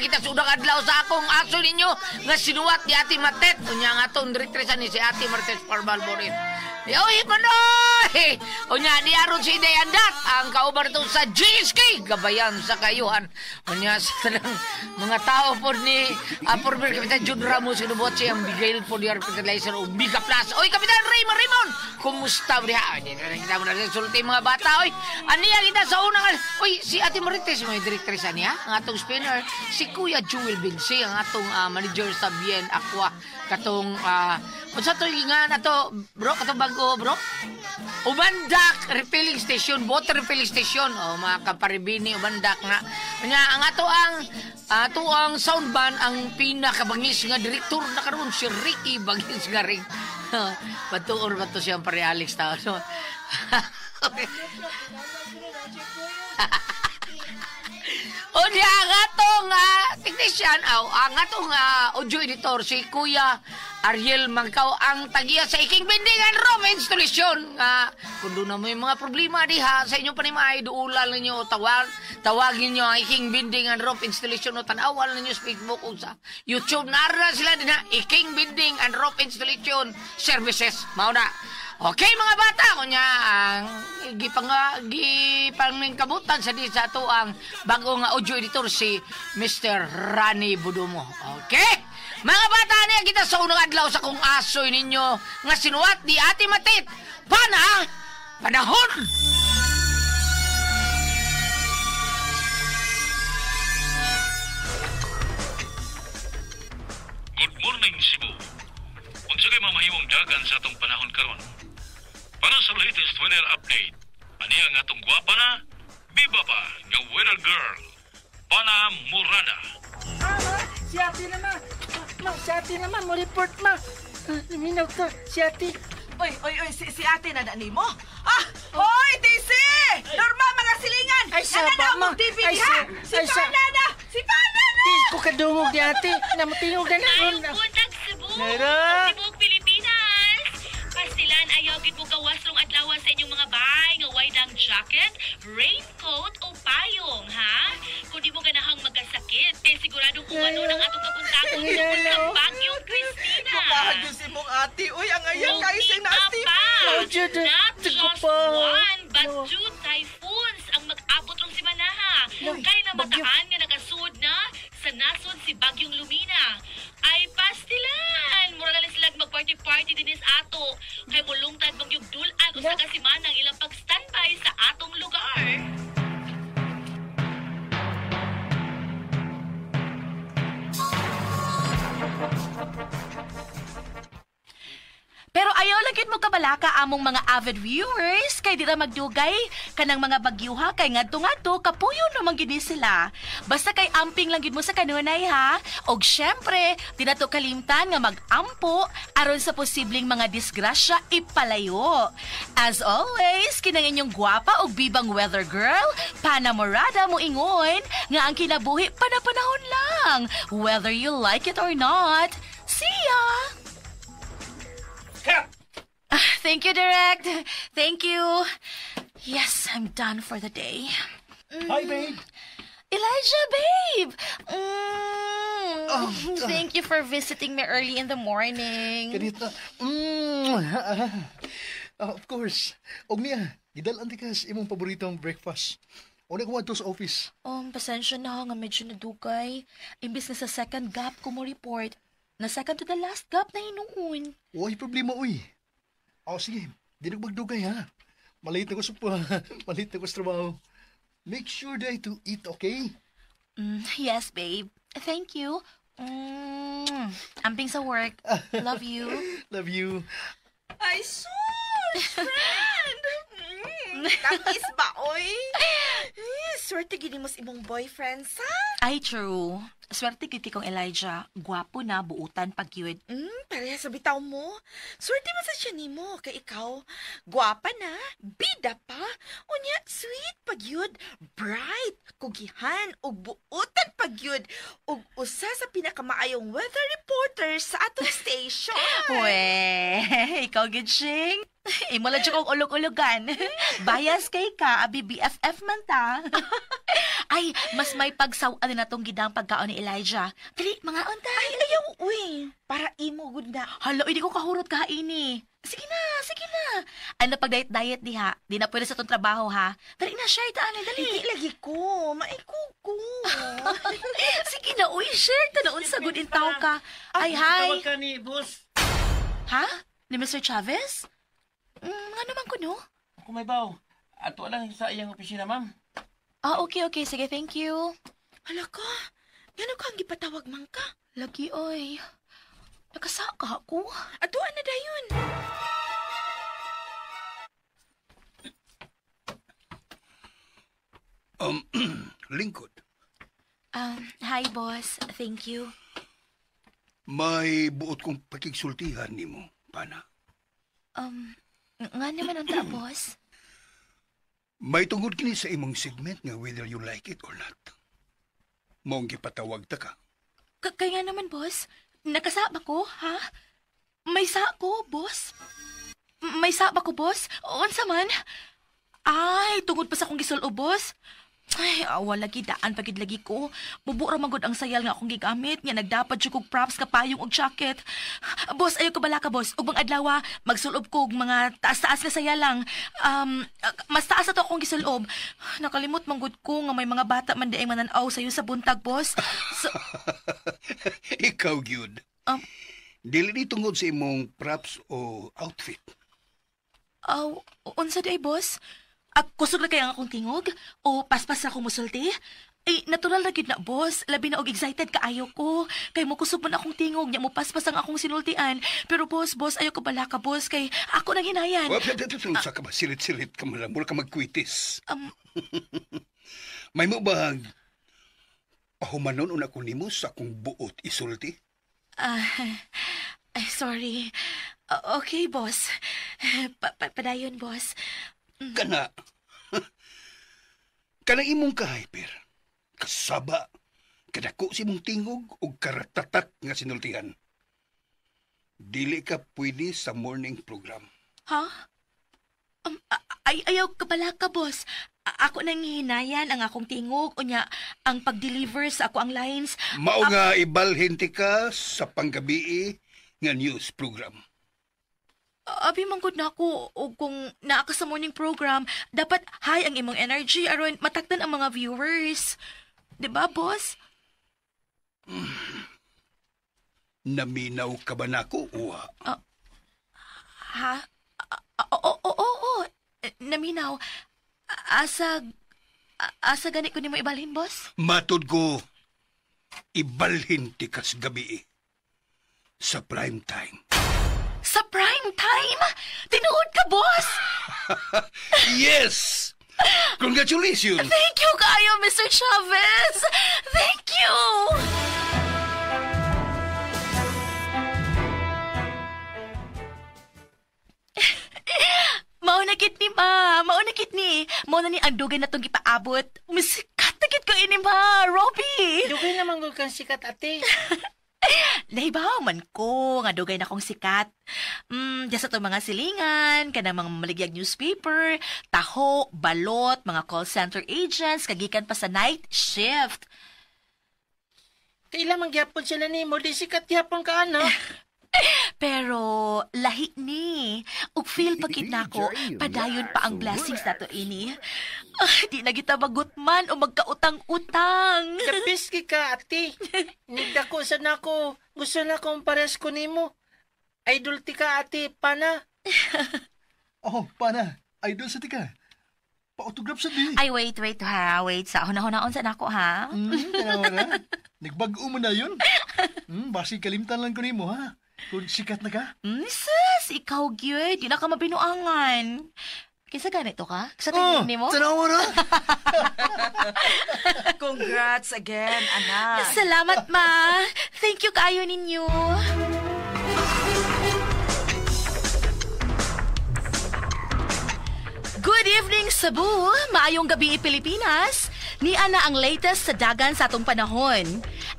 Niya kita sa unang adlaw sa akong aso ninyo nga sinuwat ni Ate Matet. Unya nga atong direktrisa ni si Ate Martes Parval Borin. Oy, manoy! Unya, ni aron si Inday Andat, ang kauban nito sa GSK, gabayan sa kayuhan. Unya, sa tanang mga tao po ni former Kapitan Jun Ramos, sinubuhat siya ang Bigay po ni Fertilizer o Biga Plus. Oy, Kapitan Raymond Raymond! Kumusta mo diha? Di na kita mo na sulti mga bata. Oy, aniya kita sa unang... Oy, si Ate Marites, may direktrisa niya, ang atong spinner, si Kuya Jewel Binsi, ang atong manager sa Bien Aqua, katong... unsa to nga na to, bro, katong bago, bro? Ubandak refilling station, water refilling station. O, mga kaparibini, Ubandak na. Nga, ang ato ang sound band, ang pinakabangis nga direktor na karon si Ricky Bangis nga ring. Patuor ba to siyang pare Alex tao? So, o niya, ang atong technician, ang atong audio editor, si Kuya Ariel Mangkaw, ang tagiya sa iking binding and room installation. Kung doon na may mga problema diha sa inyong panimay, duulan ninyo, tawagin nyo ang iking binding and room installation o tanawan ninyo sa Facebook o sa YouTube. Naara sila din ha, iking binding and room installation services. Mao na. Okay mga bata, kunya ang gipangkabutan sa di sa ato ang bagong audio editor si Mr. Rani Budumo. Okay? Mga bata, niya kita sa unang adlaw sa kung asoy ninyo nga sinuwat ni Ate Matit. Pana, panahon! Good morning, Cebu. Unsa kay mamahimong dagan sa atong panahon karon? Para sa latest weather update, aniya nga atong gwapa na, biba pa nga weather girl, Pana Murada. Si ate naman. Ma, si ate naman, mo report ma. Minaw ka, si ate. Oy, oy, oy, si ate na na nimo. Ah, oy, TC! Norma, mga silingan! Ay, saba, ma. TV Ay, ha? Si Pana na! Si Pana na! Di ko kadungog ni ate. Namatingog na na. Ayong buntag, Cebu! Nara! Cebu, Pilipinas! Pastilan, ayaw gid mo gawas rong adlaw sa inyong mga bahay nga wide ang jacket, raincoat o payong, ha? Kung di mo ganahang magkasakit, eh siguradong umano ng atong kabuntagon tungkol sa Bagyong Christina. Kapahag yung si mong ate. Uy, ang ayan kayo siyang nasty. Not just one, but two typhoons ang mag-abot rong simanaha. Kay namataan nga nakasud na sa nasod si Bagyong Lumina. Ay pastilan! Mura na sila mag-party-party dinis ato. Kay mulungtad magyugdulan usa ka semana ang ilang pag-standby sa atong lugar. Pero ayaw lang gid mo kabalaka among mga avid viewers kay di ra magdugay kanang mga bagyuha kay ngadto-ngadto kapuyo naman gid ni sila. Basta kay amping lang gid mo sa kanunay ha. Og syempre, di na to kalimtan nga mag-ampo aron sa posibleng mga disgrasya ipalayo. As always, kinang inyong gwapa og bibang weather girl, Pana Morada mo ingon nga ang kinabuhi panapanahon lang, whether you like it or not. See ya! Cut! Thank you, Direct. Thank you. Yes, I'm done for the day. Hi, babe. Elijah, babe. Thank you for visiting me early in the morning. Kanita. Of course. Og niya, gidalan di ka sa imong paboritong breakfast. Una ko adto sa office. Pasensya na nga medyo nadugay. Imbis na sa second gap ko mo report, na second to the last gap na hinuon. Uy, problema, uy. Oh, sige. Di nagmagdugay, ha? Malate na ko sa, malate na ko sa trabaho. Make sure day to eat, okay? Yes, babe. Thank you. Amping sa work. Love you. Love you. Ay, sus! Friend! Tamis ba, oy? Swerte gini mo sa imong boyfriend, sa? Ay, true. Swerte gid kong Elijah. Gwapo na, buutan pag yun. Pareha sa bitaw mo. Swerte man sa siya nimo kay ikaw. Gwapa na, bida pa. Unya, sweet pag yun. Bright, kugihan, ug buutan pag yun. Ug usa sa pinakamaayong weather reporter sa atong station. Weh, ikaw gid, Shing. Imo lang siya kong ulog-ulogan. Bias kay ka, abi BFF man ta. Ay, mas may pagsawan na natong gidang pagkaon ni Elijah. Dali, mga unta. Ay, ayaw, uy. Para imo gud na. Hala, hindi ko kahurot kahaini. Sige na, sige na. Ano pag diet-diet diha? Di na pwede sa tong trabaho, ha? Dali na, share ta, anay, dali. Hindi lagi ko. Maikog ko. Sige na, uy, share ta na unsa good in tao ka. Ay, hi. Tawag ka ni boss. Ha? Ni Mr. Chavez? Ano man ko, no? Ako may baw. Ato lang sa iyang opisina, ma'am. Ah, okay, okay. Sige, thank you. Hala ka. Gano ka ang gipatawag man ka? Lagi, oy. Nakasaka ako. Atuan na dayon. Lingkod, Hi, boss. Thank you. may buot kong pakigsultihan nimo, pana. Nga naman unta, boss. May tungod kini sa imong segment nga whether you like it or not. Maong gipatawag ta ka. Kaya nga naman, boss. Nakasaba ko, ha? May sako, boss. May saba ko, boss. Unsa man? Ay, tungod pa sa akong gisulo, boss. Ay, awa lagi, daan pagid lagi ko. Bubo ra man gud ang sayal nga akong gigamit nga nagdapat jud kog props kapayong og jacket. Boss, ayaw ko bala ka, boss. Ug bang adlaw, magsulob ko og mga taas-taas nga sayal lang. Mas taas na to akong gisulob. Nakalimot man gud ko nga may mga bata man diay manan-aw sayo sa buntag, boss. So, Ikaw gyud. Dili ni tungod sa imong props o outfit. Aw, unsa di ay, boss? Kusog na kaya ang akong tingog? O paspas na akong musulti? Eh, natural na gid na, boss. Labi na og excited kaayo ko. Kay mo kusog man akong tingog, nya mo paspas ang akong sinultian. Pero boss, boss, ayaw ko bala ka, boss. Kay ako nang hinayan. Wa sa ka ba sirit-sirit ka man lang, mura ka magkwitis. May mo ba pahumanon una ko nimo sa akong buot isulti? Ay, sorry. Okay, boss. Padayon, boss. Kana. Kanang imong ka-hyper, kasaba, kadako si imong tingog og karatatak nga sinultihan. Dili ka pwede sa morning program. Ha? Ay, ayaw ka pala ka, boss. Ako nang hinayan ang akong tingog, unya ang pag-deliver sa ako ang lines. Mao nga ibalhin ti ka sa panggabii nga news program. Abi man gud nako og kung naa ka sa morning program, dapat high ang imong energy aron matakdan ang mga viewers. 'Di ba, boss? Naminaw ka ba nako uwa? Ha? Oo, oo, oo. Naminaw. Asa asa gani ko nimo ibalhin, boss? Matud ko, ibalhin ti ka sa gabii. Sa prime time. Sa prime time? Tinuod ka, boss? Yes! Congratulations! Thank you kayo, Mr. Chavez! Thank you! Mao na kit ni, ma. Mao na kit ni. Mao na ni ang dugay na tong gipaabot. Masikat na kit ko ini, ma. Robby! Dugay naman gud kang sikat, ate. Nahibaw man ko nga dugay na kong sikat. Diya sa itong mga silingan, kanang mga maligyag newspaper, taho, balot, mga call center agents, kagikan pa sa night shift. Kaila man gyapon sila nimo, di sikat gyapon ka ano. Pero lahi ni. Ug feel pa gid nako, padayon pa ang blessings nato ini. Di na kita magutman o magkautang-utang. Kapis ka, ate. Nigdako sa nako. Gusto na akong pares ko nimo. Idol ti ka, ate, pana. Oh, pana. Idol sa tika. Pa-autograph sa di. Ay, wait, wait ha. Wait, sa hunahunahon sa nako ha. Tanawa na. Nagbag-o mo na yun. Basi kalimtan lang ko nimo ha. Kung sikat na ka. Sis, ikaw gyud. Di na ka mabinuangan. Kisa ganito ka? Sa tingin nimo? Tanawa na. Congrats again, anak. Salamat, ma. Thank you kaayo ninyo. Good evening, Cebu! Maayong gabi, Pilipinas! Niya na ang latest sa dagan sa atong panahon.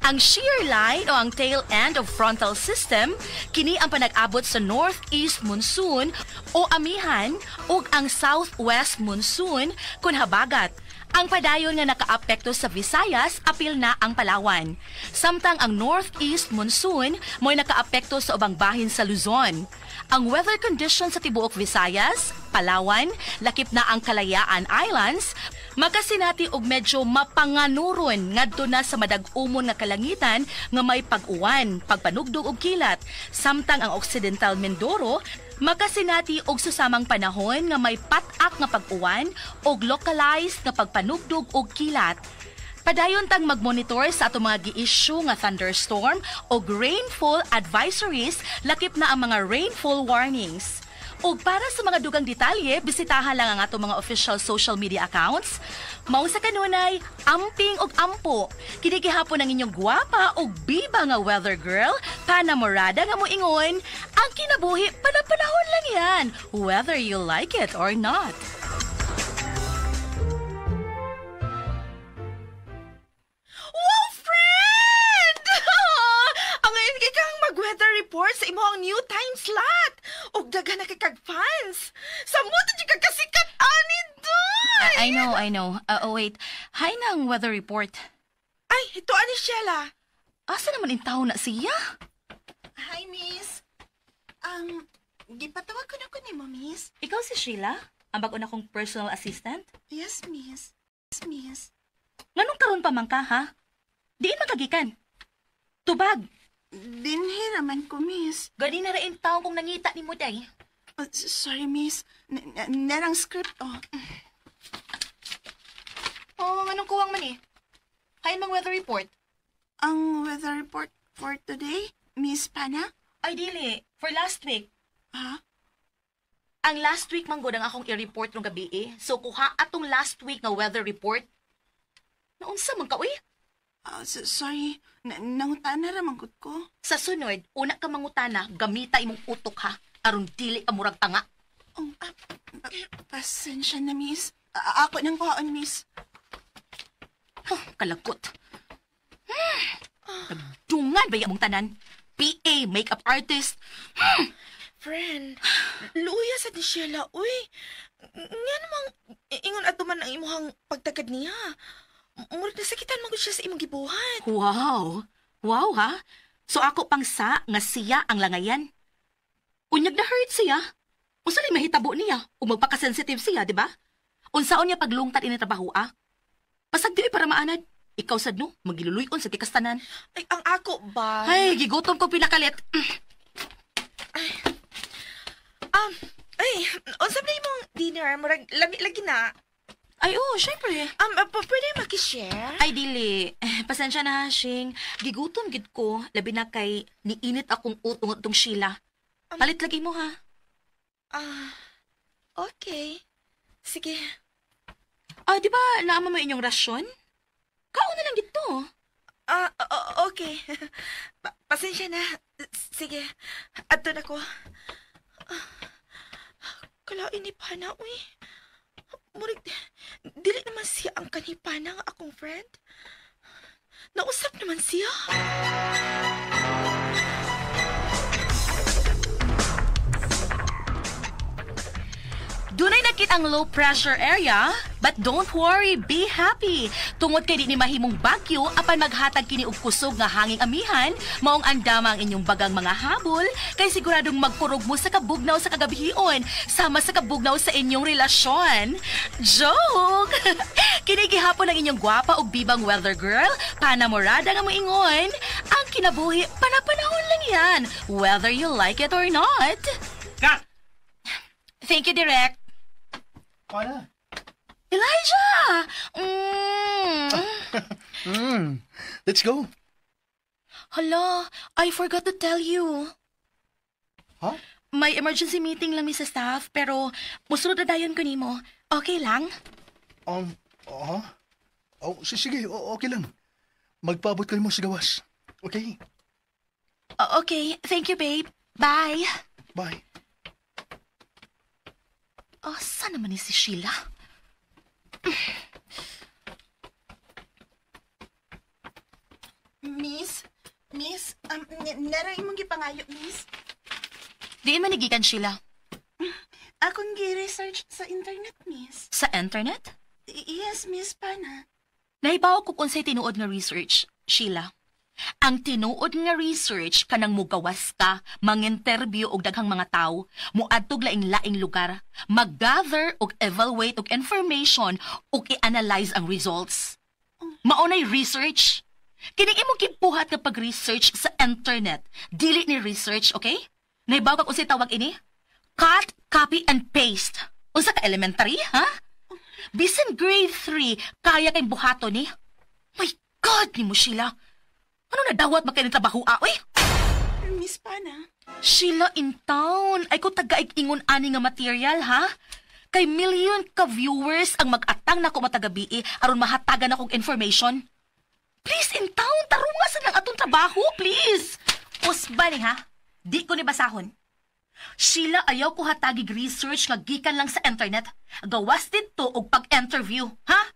Ang shear line o ang tail end of frontal system, kini ang panag-abot sa northeast monsoon o amihan ug ang southwest monsoon kun habagat. Ang padayon nga nakaapekto sa Visayas, apil na ang Palawan. Samtang ang northeast monsoon mo'y nakaapekto sa ubang bahin sa Luzon. Ang weather conditions sa tibuok Visayas, Palawan, lakip na ang Kalayaan Islands, makasinati og medyo mapanganuron ngadto na sa madag-umon nga kalangitan nga may pag-uwan, pagpanugdog og kilat. Samtang ang Occidental Mindoro, makasinati og susamang panahon nga may pat-ak nga pag-uwan og localized nga pagpanugdog og kilat. Padayon tang magmonitor sa atong mga gi-issue nga thunderstorm og rainfall advisories lakip na ang mga rainfall warnings. Ug para sa mga dugang detalye, bisitahan lang ang atong mga official social media accounts. Mao sa kanunay, amping og ampo. Kini gihapon ang inyong gwapa og biba nga weather girl, Panamorada nga moingon, ang kinabuhi panapanahon lang yan, whether you like it or not. Wow, friend! Ang ngayon kay kang mag-weather report sa imong new time slot. Ug daghan na kay kag fans. Samot jud ka kasikat ani doy. I know, I know. Oh, wait. Hi nang weather report. Ay, ito ani Sheila. Asa naman intaw na siya? Hi, miss. Gipatawag ko na ko nimo, miss. Ikaw si Sheila? Ang bag-o na kong personal assistant? Yes, miss. Yes, miss. Nganong karon pa man ka, ha? Diin makagikan. Tubag. Dinhi raman ko, miss. Gani na rain taong kong nangita ni mo, day. Oh, sorry, miss. Nerang script, oh. Oh, anong kuwang man eh? Kain mang weather report. Ang weather report for today, Miss Pana? Ay, dili. For last week. Ha? Ang last week man gud ang akong i-report rong gabi eh. So, kuha atong last week nga weather report. Naunsa man ka, uy? Sorry. Nangutana ra man gud ko. Sa sunod, una ka mangutana, gamita imong utok ha. Aron dili ka murag tanga. Oh, pasensya na, miss. Ako nang kuhaon, miss. Oh, kalagot. Nagdungan ba yung tanan? PA, makeup artist. Friend, luya sa ni Sheila, uy. Nga namang ingon ato man ang imuhang pagtagad niya. Murag nasakitan man gud siya sa imong gibuhat. Wow. Wow, ha? So ako pang sa nga siya ang langayan. Unyag na hurt siya. Unsa lay mahitabo niya ug magpaka-sensitive siya, di ba? Unsaon niya paglungtad ini trabaho, ah? Pasag dili para maanad. Ikaw sad no, magiluloy-on sa kikastanan. Ay, ang ako ba? Ay, gigutom ko pinakalit. Ay, unsa ba imong dinner? Murag lami lagi na. Ay, oo, syempre. Pwede makishare? Ay, dili. Pasensya na, Shing. Gigutom gid ko. Labi na kay niinit akong utong itong Sheila. Palit lagi mo, ha? Okay. Sige. Ah, di ba naama mo inyong rasyon? Kaon na lang dito. Okay. Pasensya na. Sige. Adto na ko. Kalain ni Pana, uy. Murig, dili naman siya ang kanipana nga akong friend. Nausap naman siya. Dunay nakit ang low pressure area, but don't worry, be happy. Tungod kay di ni mahimong bagyo, apan maghatag kini og kusog nga hanging amihan, maong andama ang inyong bagang mga habol, kay siguradong magkurog mo sa kabugnaw sa kagabhion, sama sa kabugnaw sa inyong relasyon. Joke! Kini gihapon ang inyong gwapa og bibang weather girl, Panamorada nga moingon, ang kinabuhi panapanahon lang yan, whether you like it or not. Cut! Thank you, Direk. Pana. Elijah! Let's go. Hala, I forgot to tell you. Huh? May emergency meeting lang mi sa staff, pero musunod na dayon ko nimo. Okay lang? Oh, sige, okay lang. Magpaabot ka mo sa gawas. Okay? Okay, thank you, babe. Bye. Bye. Oh, saan naman ni si Sheila? Miss, nara imong gipangayo, miss. Diin man gikan, Sheila. Akong gi-research sa internet, miss. Sa internet? Yes, Miss Pana. Nahibaw ko kung sa'y tinuod nga research, Sheila. Ang tinuod nga research kanang mugawas ka, manginterview og daghang mga tawo, muadtog laing-laing lugar, mag-gather og evaluate og information ug i-analyze ang results. Maunay research. Kining imong gibuhat nga pag-research sa internet, dili ni research, okay? Nahibaw ka kung sa'y tawag ini? Cut, copy, and paste. Unsa ka elementary, ha? Bisan grade 3, kaya kayong buhaton ni. My God, ni mo, Sheila. Ano na dawat makainin trabaho, ah, oy? Miss Pana. Sheila in town. Ay ko tagaig-ingon ani nga material, ha? Kay million ka viewers ang mag-atang nako matagabi, aron mahatagan akong information. Please, in town, tarunga sa nang atong trabaho, please. Usba ni, ha? Di ko ni basahon. Sheila, ayaw ko hatagig research nga gikan lang sa internet. Gawas dito og pag-interview, ha?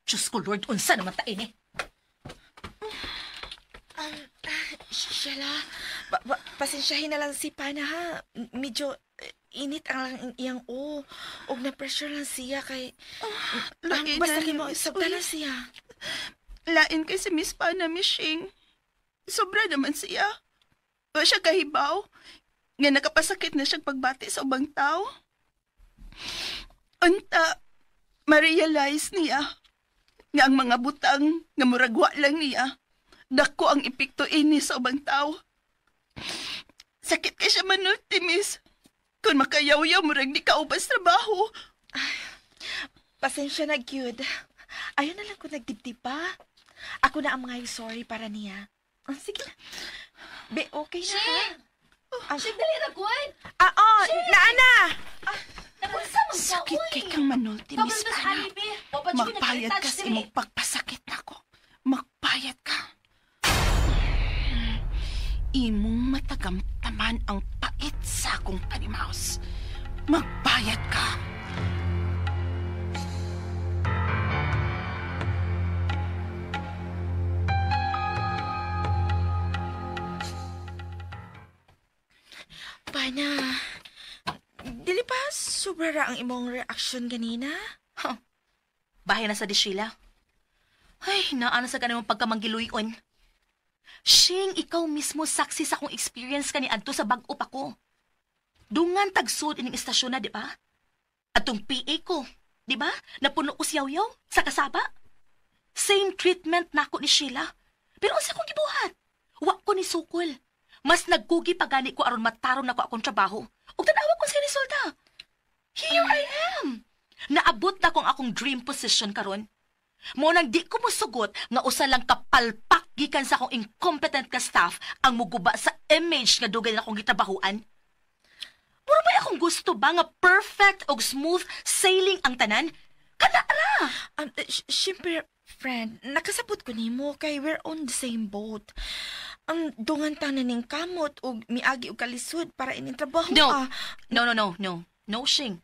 Diyos ko, Lord, unsa naman ta ini? Sheila, pasensyahin na lang si Pana, ha? Medyo init ang lang iyang o. Og na-pressure lang siya kay... Lain basta na kay mo, ni Miss sabta Uy. lang siya. Lain kay si Miss Pana, Miss Shing. Sobra naman siya. Wa siya kahibaw. Nga nakapasakit na siyang pagbati sa ubang tao. Unta, ma-realize niya nga ang mga butang nga muragwa lang niya, dako ang epekto ini sa ubang tao. Sakit kay siya manulti, miss. Kung makayaw-yaw, murag di ka ubas trabaho. Ay, pasensya na, gyud. Ayaw na lang ko nagdibdib pa. Ako na ang mga sorry para niya. Sige na. Be, okay na, ha? Shing, dali na, Gwen! Ah, oh, naana! Sakit kay kang manulti, Miss Pana. Magbayad ka sa imong pagpasakit nako. Magbayad ka. Imong matagamtaman ang pait sa akong panimaus. Magbayad ka. Pana, dili pa sobra ra ang imong reaction ganina? Huh. Bahay na sa di Sheila. Ay, naana sa ganang pagkamanggiluyon. Shing, ikaw mismo saksi sa akong experience kani adto sa bag-o pa ko. Dungan tagsud ining istasyon na, di ba? Atong PA ko, di ba? Napuno ko siyaw-yaw sa kasaba. Same treatment nako ni Sheila. Pero unsa akong gibuhat? Wa ko ni sukol. Mas nagkugi pa gani ko aron mataron nako akong trabaho. Ug tan-awa ko sa resulta. Here I am. Naabot na kong akong dream position karon. Mo nang di ko mosugot nga usa lang kapalpak gikan sa akong incompetent ka staff ang muguba sa image nga dugay na akong gitrabahuan. Mura ba akong gusto ba nga perfect og smooth sailing ang tanan? Kana ra. Siyempre, friend, nakasabot ko nimo kay we're on the same boat. Ang dungan tanan ning kamot og miagi og kalisod para ining trabaho. No. No. No, Shing.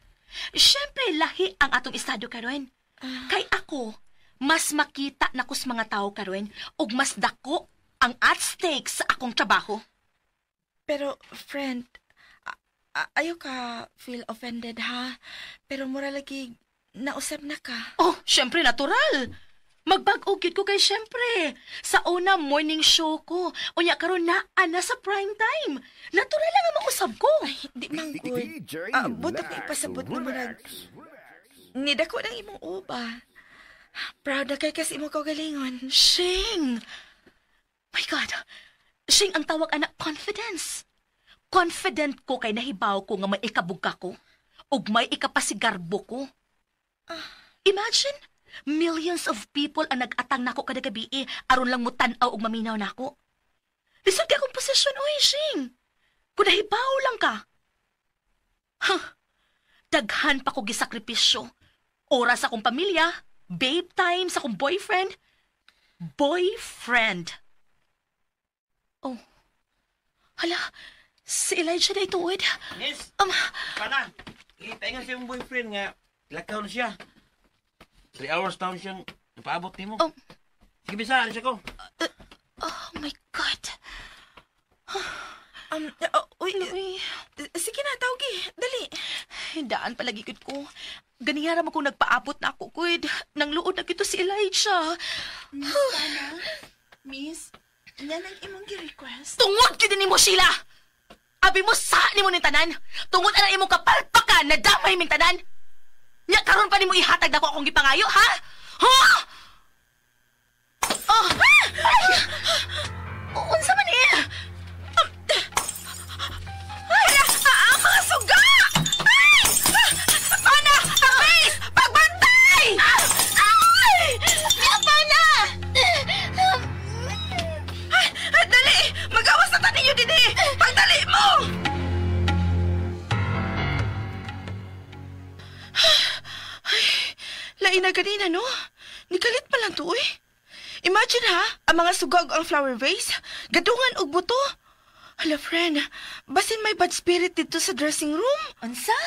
Siyempre, lahi ang atong estado karon. Kay ako, mas makita na kus mga tao karon ug mas dako ang at stake sa akong trabaho. Pero, friend, ayaw ka feel offended, ha? Pero mura lagi, nausap na ka. Oh, syempre, natural. Magbag-o gyud ko kay syempre. Sa una morning show ko, unya karon naa na sa prime time. Natural lang ang mausab ko. Ay, di man good. Buta ko ipasabot na murag. Nidako ng imong uba. Proud na kay kasi imong kaugalingon. Shing! My God! Shing, ang tawag anak, confidence. Confident ko kay nahibaw ko nga may ikabugka ko ug may ikapasigarbo ko. Imagine, millions of people ang nag-atang nako kada gabi aron lang mutan-aw ug maminaw nako. Lisod kay akong posisyon, oy, Shing. Kung nahibaw lang ka. Huh. Daghan pa ko gisakripisyo. Oras akong pamilya, babe time sa akong boyfriend. Boyfriend. Oh. Hala, si Elijah na ituod. Miss, pana, kita nga siyang boyfriend nga, lakaw na siya. 3 hours taon siyang napaabot ni mo. Oh. Sige, bisa, alis ako. Oh my God. Uy, sige na, tawgi. Dali. Daan palagi ko. Ganihara mo kung nagpaabot na ako, kuid. Nang luod na gito si Elijah. Miss Pana, Miss, yan ang imong gi-request. Tungod gyud nimo, Sheila! Abi mo sa nimo ning tanan. Tungod ana imong kapalpakan na damay ming tanan. Nya karon pa nimo ihatag nako akong gipangayo, ha? Ha? Oh! Ay! Unsa man eh? Ay, ang mga suga! Ay! Pana! Ang base! Pagbantay! Ay! Pana! Ay, dali! Magawas na tanin niyo dinhi! Pagdali mo! Ay, lain na ganina, no? Nikalit pa lang to, eh. Imagine ha, ang mga sugag ang flower vase, gadungan og buto. Hala, friend, basin may bad spirit dito sa dressing room. Unsa?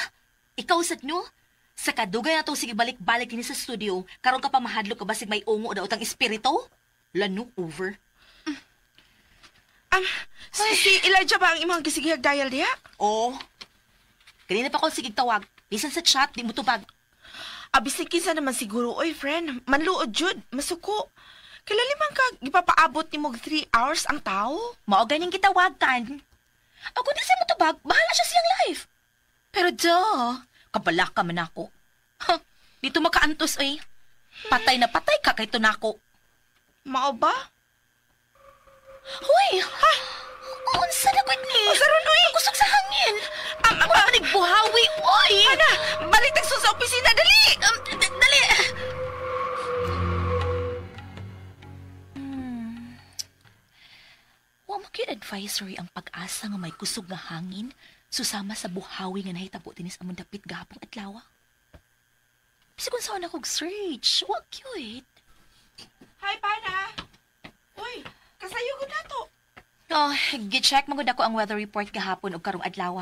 Ikaw sad no? Sa kadugay na to sige balik-balik dinhi sa studio, karon ka pa mahadlok ka basig may ungo daw utang espiritu? Lano over. Si Elijah ba ang imong gisigihag dial diha? Oo. Kanina pa ko sige tawag. Bisan sa chat, di mo tubag. Abisin kinsa naman siguro, oy friend. Manluod jud, masuko. Kilali man ka gipapaabot nimo og 3 hours ang tao? Mao ganing gitawagan. Ako di sa mo tubag, bahala siya siyang life. Pero duh, kabalaka man ako. Ha, dito makaantos eh. Patay na patay ka kay tunako. Mao ba? Hoy! Ha? Unsa na gud ni? Unsa ron, oy? Kusog sa hangin. Mura pa buhawi, oy! Ana, balik tagso sa opisina, dali! Dali! Wa mo gyud advisory ang pag-asa nga may kusog nga hangin susama sa buhawi nga nahitabo dinis among dapit gahapong adlaw. Bisag unsaon akong search, wa cute. Hi, Pana. Uy, kasayo ko na to. Oh, gi-check man gud ako ang weather report gahapon og karong adlaw.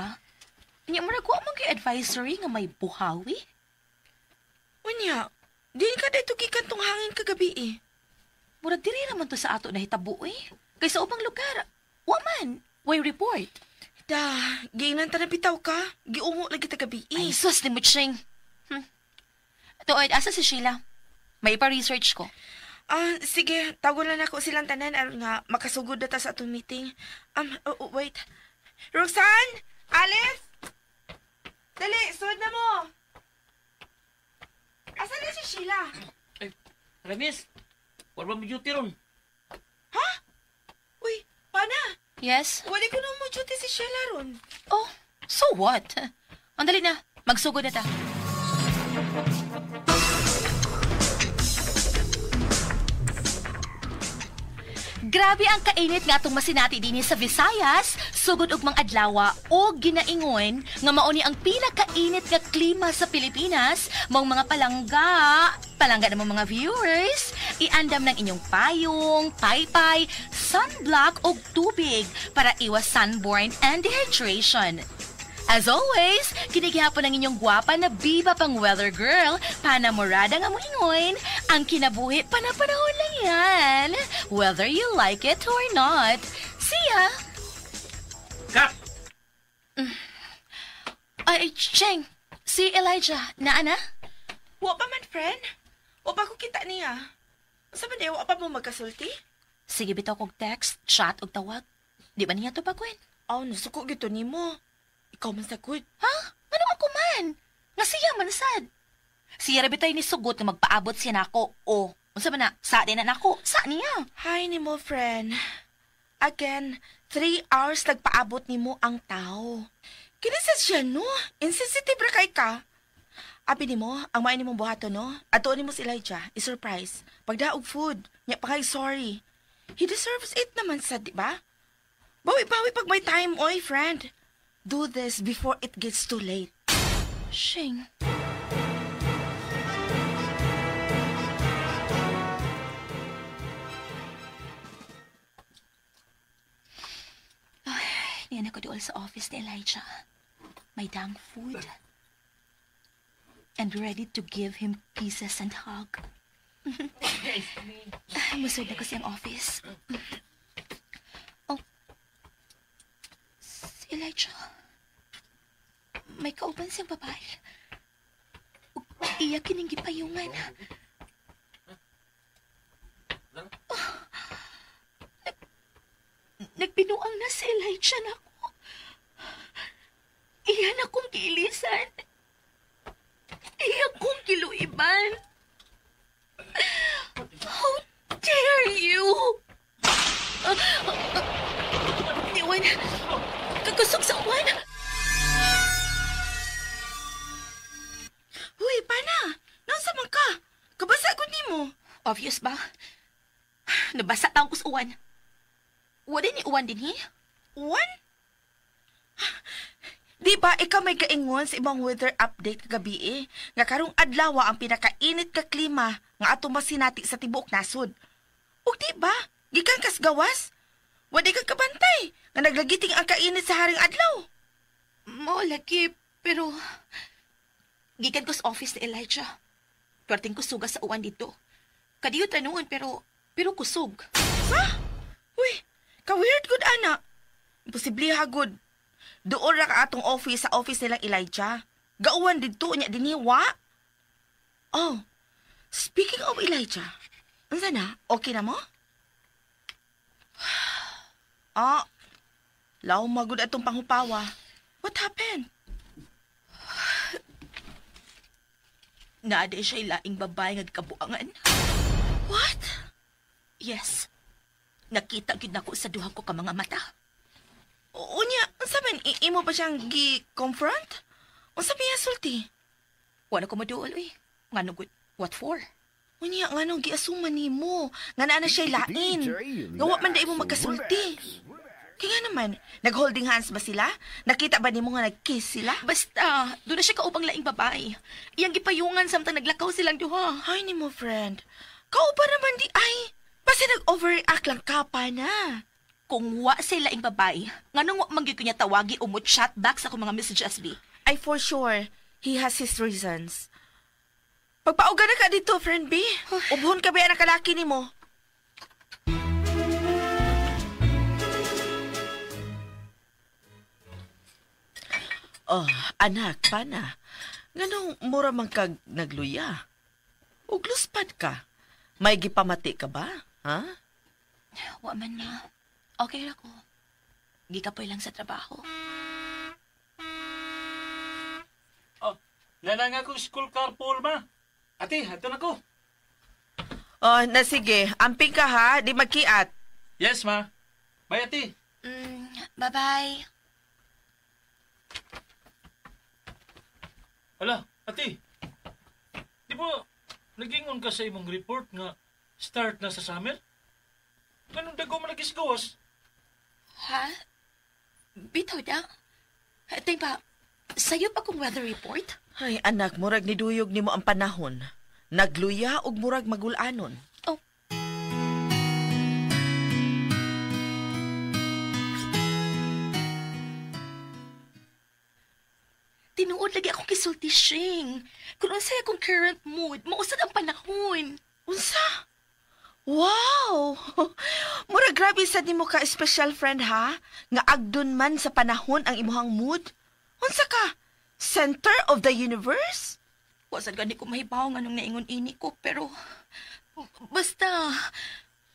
Nya murag wa man gyud advisory nga may buhawi. Unya, di ka dito gikan tong hangin kagabi eh. Murag diri raman to sa ato nahitabo eh. Kay sa ubang lugar, wa man, way report. Da, giingnan ta na bitaw ka. Giungo lagi ta gabi eh. Ay, sus ni Muching. Tuod, asa si Sheila? May ipa-research ko. Ah, sige, tawagan lang ako silang tanan aron nga makasugod na ta sa atong meeting. Wait. Roxanne! Alice! Dali, sud na mo. Asa na si Sheila? Ay, Remis, wala ba mo duty ron? Ha? Uy, Pana! Yes? Wala ko na mo duty si Sheila ron. Oh, so what? Ang dali na, magsugod na ta. Grabe ang kainit nga atong masinati dinhi sa Visayas, sugod og mga adlawa o ginaingon nga mao ni ang pinakainit nga klima sa Pilipinas, maong mga palangga, palangga namang mga viewers, iandam ng inyong payong, paypay, sunblock og tubig para iwas sunburn and dehydration. As always, kinigihapon ang inyong gwapa na biba pang weather girl, panamorada nga moingon, ang kinabuhi panapanahon lang yan. Whether you like it or not. See ya! Cut! Ay, Cheng, si Elijah, naa na? Wa pa man, friend. Wa pa ko kita niya. Sa man wa pa mo magkasulti? Sige bitaw kog text, chat og tawag. Di ba niya to pagwen? Aw, nasuko gito nimo. Ikaw man sagud. Ha? Ano ako man? Nga siya man sad. Siya ra bitay ni sugot nga magpaabot siya nako. O, unsa man na? Sa din na nako. Sa niya. Hi nimo, friend. Again, 3 hours nagpaabot nimo ang tao. Kinsa siya no? Insensitive ra kay ka. Abi nimo, ang maay nimong buhaton no? Atuon nimo si Elijah, i-surprise. Pagdaog food, nya pa kay sorry. He deserves it naman sa, di ba? Bawi-bawi pag may time, oy, friend. Do this before it gets too late. Shing. Ay, niyan ako dool sa office ni Elijah. May dang food. And ready to give him kisses and hug. Ay, musod na ko siyang office. Oh. Si Elijah. May kauban siyang babae. Iya kining gipayungan. Oh. Nagbinuang na si Elijah na ako. Iya na kong giilisan. Iya kong kiluiban. How dare you? Iwan, kakusog sa uwan. Uy, pana! Naunsa man ka? Kabasa gud nimo. Obvious ba? Nabasa taong kus uwan. Wala ni uwan din, he? Uwan? Di ba ikaw may kaingon sa imong weather update kagabi eh? Nga karong adlaw ang pinakainit ka klima nga ato masinati sa tibuok nasod. Ug di ba? Gikan kas gawas? Wala kang kabantay nga naglagiting ang kainit sa haring adlaw. Mo lagi, pero gikan ko sa office ni Elijah. Perting ko suga sa uwan dito. Kadiyo tanuon pero kusog. Sa? Uy, ka-weird good ana. Imposible ha good. Doon ra ka atong office sa office nilang Elijah. Gauwan didto niya dinhi wa. Oh, speaking of Elijah, unsa na? Okay na mo? Ah, law magud atong panghupawa. What happened? Naa di siya laing babae nga gikabuangan. What? Yes. Nakita gid nako sa duha ko ka mga mata. Unya, unsa man imo pa siyang gi-confront? Unsa biya sulti? Wala ko maduol uy. Ngano gud? What for? Unya, nganong giasuma nimo nga naa na siya lain. Nga wa man dai mo magkasulti. Kaya nga naman, nag-holding hands ba sila? Nakita ba nimo nga nag-kiss sila? Basta, doon na siya kaupang laing babae. Iyang gipayungan samtang naglakaw silang duha. Ay, nimo friend. Kaupa naman di ay. Basta nag-overreact lang ka pa na. Kung wa sila laing babae, nganong wa man gyud ko niya tawagi o mo chat back sa akong mga messages bi? Ay, for sure, he has his reasons. Pagpauga na ka dito, friend B. Ubhon ka ba ang kalaki nimo? Oh, anak, pana. Nganong mura man kag nagluya? Ug luspad ka. May gipamati ka ba? Ha? Wa man ma. Okay ra ko. Gikapoy lang sa trabaho. Oh, nana nga akong school carpool ma. Ate, ato na ko. Oh, na sige. Amping ka ha, di magkiat. Yes ma. Bye ate. Bye-bye. Hala, ate. Di ba nagingon ka sa imong report nga start na sa summer? Ganun dago man lagi sa gawas? Ha? Bitaw da? Ting pa, sayo pa kong weather report? Ay, anak, murag niduyog nimo ang panahon. Nagluya og murag magulanon. Oh. Tinuod lagi akong kisulti, Shing. Kung unsay akong current mood, mausad ang panahon. Unsa? Wow! Mura grabe sad nimo ka special friend ha? Nga agdon man sa panahon ang imuhang mood. Unsa ka? Center of the universe? Wasad gani ko mahibaw nga nung naingon ini ko, pero basta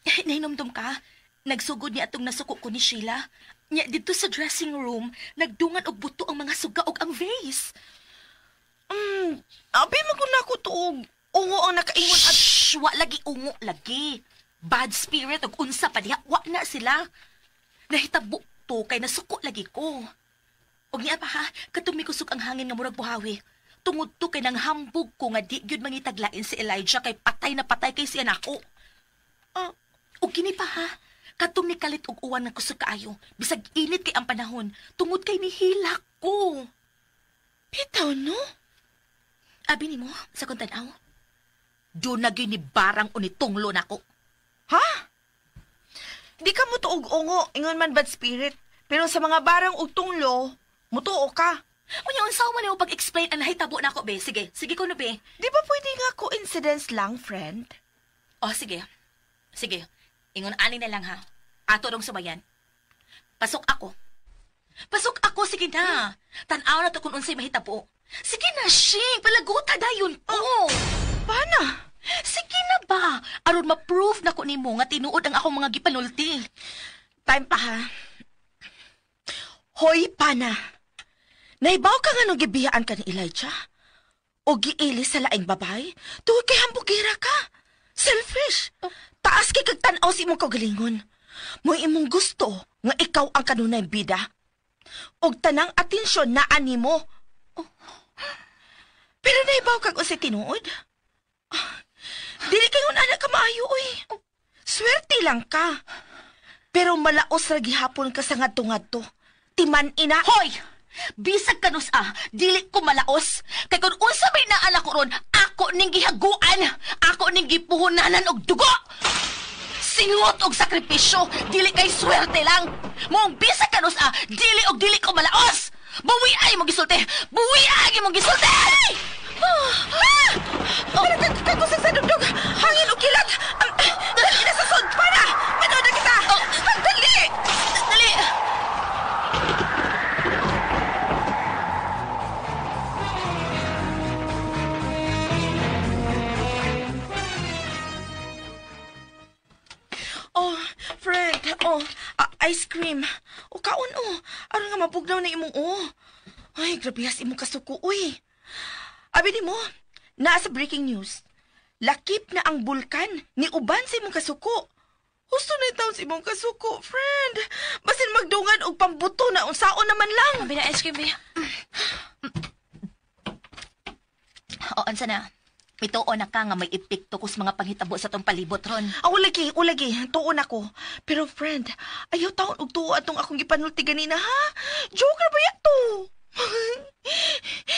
nahinomdom ka, nagsugod niya atong nasuko ko ni Sheila. Nya dito sa dressing room, nagdungan og buto ang mga suga og ang vase. Abi man kun nako tuog. Ungo ang nakaingon at shh, wa lagi ungo lagi. Bad spirit og unsa pa diha, wa na sila. Nahitabo to kay nasuko lagi ko. Og niya pa ha, katong mikusog ang hangin nga murag buhawi. Tungod to kay nang hambog ko nga di gyud mangitaglain si Elijah kay patay na patay kay siya nako. Og kini pa ha, katong nikalit og uwan nga kusog kaayo, bisag init kay ang panahon, tungod kay nihilak ko. Bitaw no? Abi nimo sa kong tan-aw. Doon na gyud ni barang o ni tunglo nako. Ha? Di ka mo tuog ungo, ingon man bad spirit. Pero sa mga barang og tunglo, mutuo ka. Unya, unsa man nimo pag-explain ang nahitabo nako, be? Sige, sige ko no, be. Di ba pwede nga coincidence lang, friend? Oh, sige. Sige. Ingon ani na lang ha. Ato rong sumayan. Pasok ako. Pasok ako, sige na. Tan-aw na to kung unsay mahitabo. Sige na, Shing. Palaguta dayon ko. Oh, Pana? Sige na ba? Aron ma-prove na ko nimo nga tinuod ang akong mga gipanulti. Time pa ha. Hoy, Pana. Naibaw ka nga nung gibiyaan ka ni Elijah? O giili sa laing babay? Tuwag kay hambugera ka. Selfish. Taas kay kag tan-aw sa imong kaugalingon. Mo'y imong gusto nga ikaw ang kanunay bida. Og tanang atensyon na animo. Oh. Pero naibaw kag unsay tinuod? Dili kayo anak ka maayo, uy. Swerte lang ka. Pero malaos ra gihapon ka sa ngadto-ngadto. Timan ina. Hoy! Bisag kanus ah, dili ko malaos. Kay kung unsa may naala ko ron, ako ning gihaguan, ako ning gipuhunanan og dugo. Singot og sakripisyo, dili kay swerte lang. Moong bisag kanus ah, dili og dili ko malaos. Buwi ay mo gisulti. Buwi ay mo gisulti. Ah! Oh. Kagusang sa dugdug, hangin og kilat. Dali na sa sud, para. Manood na kita. Oh. Dali. Dali. Oh, friend. Oh, ice cream. O kaon oh. Aron nga mabugnaw na imong oh. Ay, grabe has imong kasuko uy. Abi nimo, naa sa breaking news. Lakip na ang bulkan ni uban sa imong kasuko. Husto na taon sa imong kasuko, friend. Basin magdungan og pambuto na unsaon naman lang. Abi na ice cream, be. O, unsa na? Mituo na ka nga may epekto kus mga panghitabo sa tong palibot ron. Ah, ulagi, ulagi. Tuon ako. Pero friend, ayaw taon og tuo atong akong gipanulti ganina, ha? Joker ba to?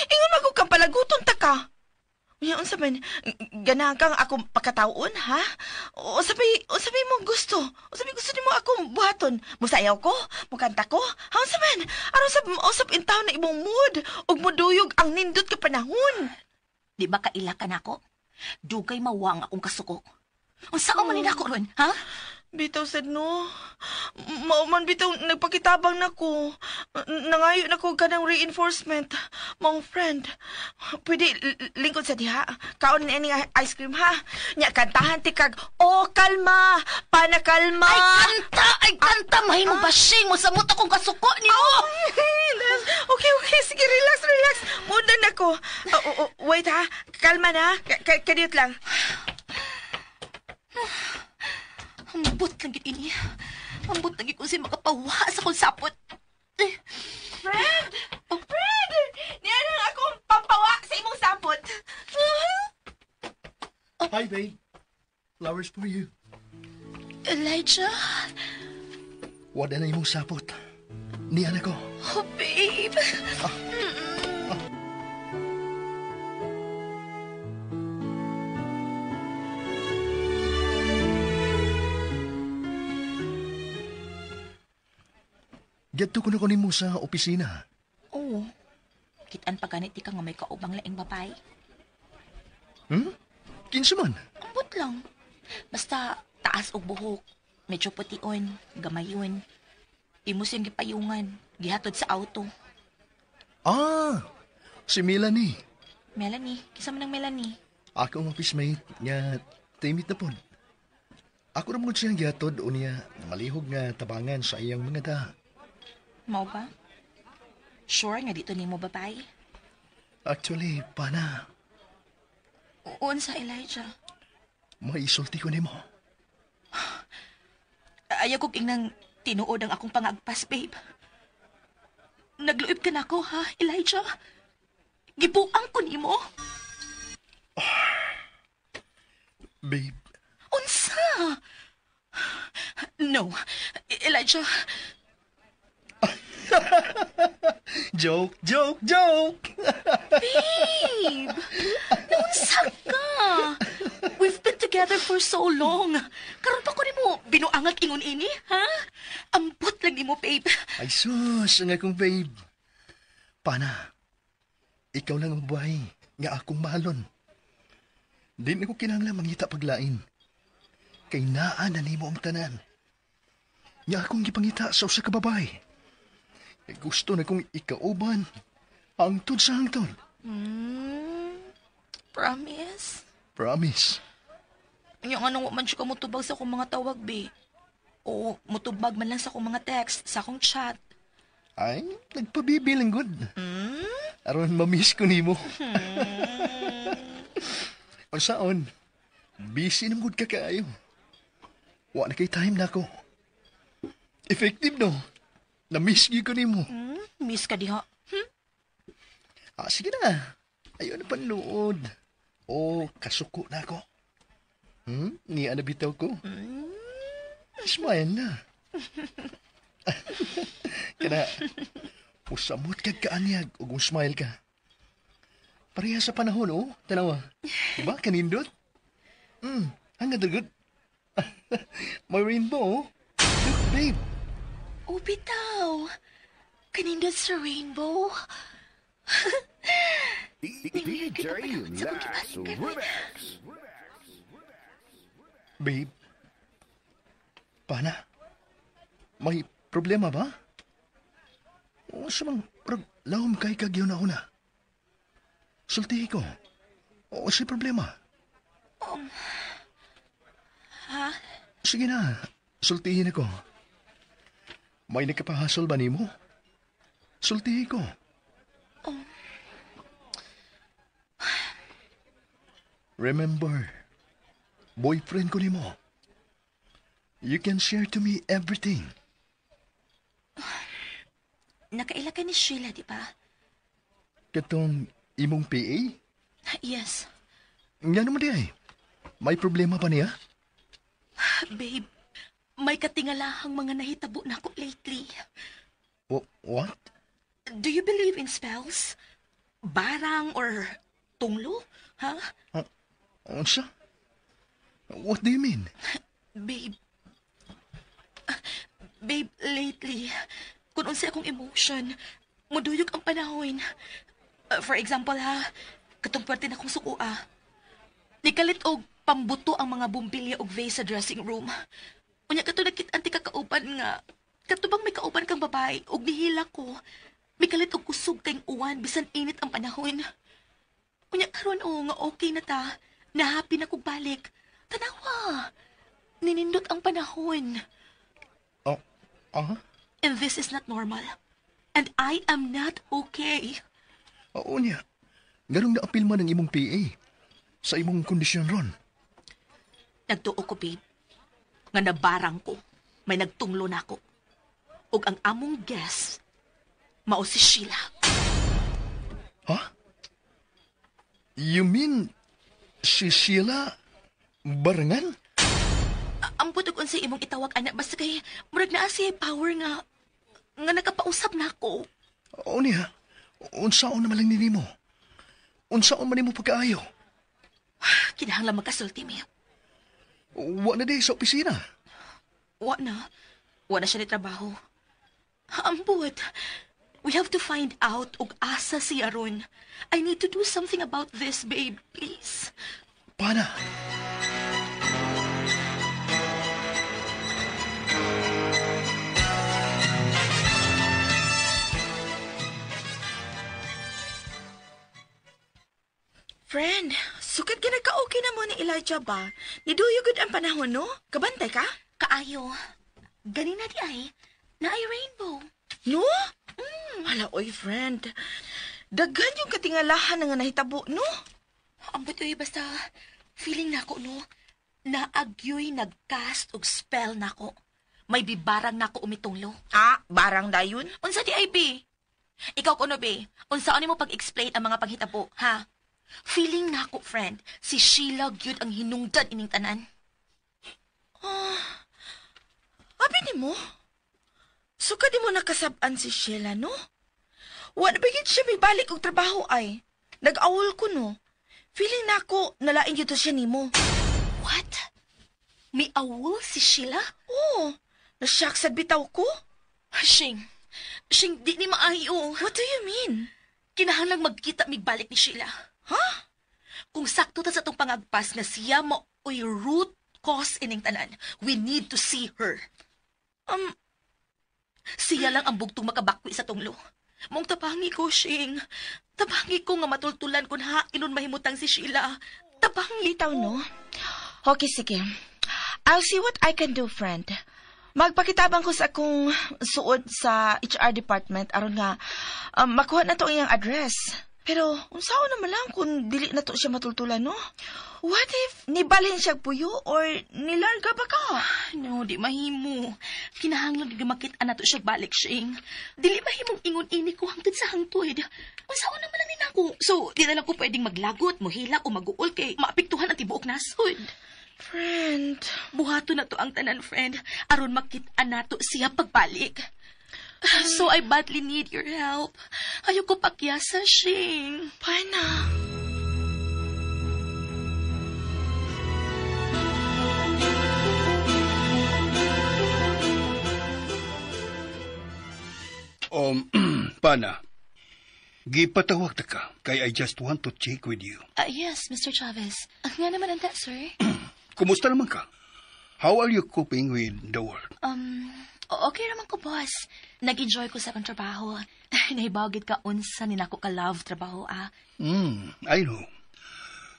Ingon man ko kang palaguton ta ka. Unya, unsa man, ganahan kang akong pagkataon, ha? Unsa may mong gusto? Unsa may gusto nimo akong buhaton? Musayaw ko? Mukanta ko? Ha, unsa man? Aron sa usap in taon na imong mood ug muduyog ang nindot ka panahon. Di ba kaila ka nako? Dugay mawang akong kasuko. Unsa man ni nako ron, ha? Bitaw sad no. Mao man bitaw nagpakitabang nako. Nangayo nako kanang reinforcement. Mong friend. Pwede lingkod sa diha. Kaon ni ani ice cream ha. Nya kantahan ti kag oh kalma, panakalma. Ay kanta, mahimo bashing mo sa samot akong kasuko nimo. Okay, okay, sige, relax, relax. Muna na ko. Wait ha, kalma na. Kadiyot lang. Ambot lang gid ini. Ambot lang gid kung si makapawa sa akong sapot. Friend! Oh. Friend! Niya lang akong pampawa sa imong sapot. Oh. Hi, babe. Flowers for you. Elijah? Wala na imong sapot. Niya na ko. Oh, babe. Ah. Gadto ko na ko nimo sa opisina. Oo. Kitaan pa ganit di ka nga may kaubang laing babae. Kinsa man? Ambot lang. Basta taas og buhok. Medyo pution, gamayon. Imo siyang gipayungan, gihatod sa auto. Ah, si Melanie. Melanie, kinsa man ang Melanie? Ako ang office mate nga teammate na pod. Ako ra man siyang gihatod unya malihog nga tabangan sa iyang mga da. Mao ba? Sure nga dito nimo babae? Actually, pana, Unsa, Elijah? maisulti ko nimo. Ayaw kong ingnang tinuod ang akong pangagpas, babe. Nagluib ka na ako, ha, Elijah? Gibuang ko nimo. Babe. Unsa? No, Elijah. Joke, joke, joke! Babe! Naunsa ka? We've been together for so long. Karon pa ko nimo binuangag ingon ini, ha? Ambot lang nimo, babe. Ay sus, ang akong babe. Pana, ikaw lang ang buhay nga akong mahalon. Di na ko kinahanglan mangita paglain. Kay naa na nimo ang tanan. Nga akong gipangita sa usa ka babae. Gusto na kong ikauban hangtod sa hangtod. Promise? Promise. Yung anong man siya ka mutubag sa akong mga tawag, be. O mutubag man lang sa akong mga text, sa akong chat. Ay, nagpabibilang good. Aron ma-miss ko nimo. Unsaon? Busy na gud ka kaayo. Wa na kay time nako. Effective no. Na-miss gyud ko nimo. Miss ka diha. Ah, sige na. Ayaw na panluod. O, kasuko na ako. Niya na bitaw ko. Smile na. Kana, usamot kag kaanyag ug smile ka. Pareha sa panahon, oh. Tanawa. Diba? Kanindot? Hanggang good. May rainbow, oh. Look, babe. Oh, bitaw. Kanindot sa rainbow. DJ Max Remix. Babe. Pana? May problema ba? O sa mang lahom kay kag yun na. Sultihi ko. O si problema. Ha? Sige na. Sultihin ako. May nagkapahasol ba nimo? Sultihi ko. Remember, boyfriend ko nimo. You can share to me everything. Nakaila ka ni Sheila, di ba? Katong imong PA? Yes. Nga naman di ay. May problema pa niya? Babe, may katingalahang mga nahitabo na ako lately. What? Do you believe in spells? Barang or tunglo? Ha? Unsa? What do you mean? Babe. Babe, lately, kung unsa akong emotion, muduyog ang panahon. For example ha, katong pwerte na akong sukua. Nikalit og pambuto ang mga bumbilya og vase sa dressing room. Unya kato nakit-an ti kakauban nga, kato bang may kauban kang babae og nihila ko, mikalit og kusog kayong uwan bisan init ang panahon. Unya karon o nga okay na ta, nahappy na kog balik. Tanawa, ninindot ang panahon. Oh, ah? And this is not normal. And I am not okay. Oo niya. Ganong naapil man ang imong PA sa imong kondisyon ron. Nagtuo ko, babe, nga nabarang ko, may nagtunglo na ako. Ug ang among guest, mao si Sheila. Ha? You mean si Sheila Barangan? Ambot og unsay imong itawag anak basta kay murag naa siya power nga nga nakapausap nako. Oo niya. Unsaon naman lang nimo? Unsaon man nimo pagkaayo? Kinahanglan magkasulti mi. Wa na di sa opisina. Wa na. Wa na siya ni trabaho. Ambot. We have to find out og asa siya ron. I need to do something about this, babe. Please. Pana? Friend, sukad ka nagka-okay na mo ni Elijah ba? Niduyo gud ang panahon, no? Kabantay ka? Kaayo. Ganina di ay. Naay rainbow. No? Hala, oy, friend. Daghan yung katingalahan na nga nahitabo, no? Ambot oy basta feeling nako no. Naagyoy nagcast og spell nako. May bibarang nako umitunglo. Ah, barang dayon? Unsa di ay be? Ikaw kuno be. Unsaon nimo pag-explain ang mga panghitabo, ha? Feeling nako, friend, si Sheila gyud ang hinungdan ining tanan. Ah, abi nimo? Suka di mo nakasab-an si Sheila, no? Wa na ba gyud siya mibalik og trabaho ay. Nag-awol ko, no? Feeling nako nalain gyud to siya nimo. What? May awol si Sheila? Oo. Na-shock sad bitaw ko. Shing. Shing, di ni maayo. What do you mean? Kinahanglang magkita migbalik ni Sheila. Ha? Kung sakto ta sa atong pangagpas nga siya mo oy root cause ining tanan, we need to see her. Siya lang ang bugtong makabakwi sa tunglo. Mong tabangi ko, Shing. Tabangi ko nga matultulan kung hainon mahimutang si Sheila. Tabangi Litaw, no? Okay, sige. I'll see what I can do, friend. Magpakitabang ko sa akong suod sa HR department aron nga makuha na to ang iyang address. Pero unsaon naman lang kung dili na to siya matultulan, no? What if nibalhin siya puyo or nilarga ba ka? No, di mahimo. Kinahanglan gid makit-an nato siya balik, Shing. Dili mahimong ingon ini ko hangtod sa hangtod. Unsaon naman lang ni nako. So, di na lang ko pwedeng maglagot, mohilak o maguol kay maapektuhan ang tibuok nasod. Friend, Buhato na to ang tanan, friend. Aron makit-an nato siya pagbalik. So I badly need your help. Ayoko pakyasa, Shing. Pana. Pana, gipatawag ta ka, kay I just want to check with you. Yes, Mr. Chavez. Nga naman ang sir. Kumusta naman ka? How are you coping with the world? Okay naman ko, boss. Nag-enjoy ko sa akong trabaho. Nahibagit ka unsa ni nako ka love trabaho, ah. I know.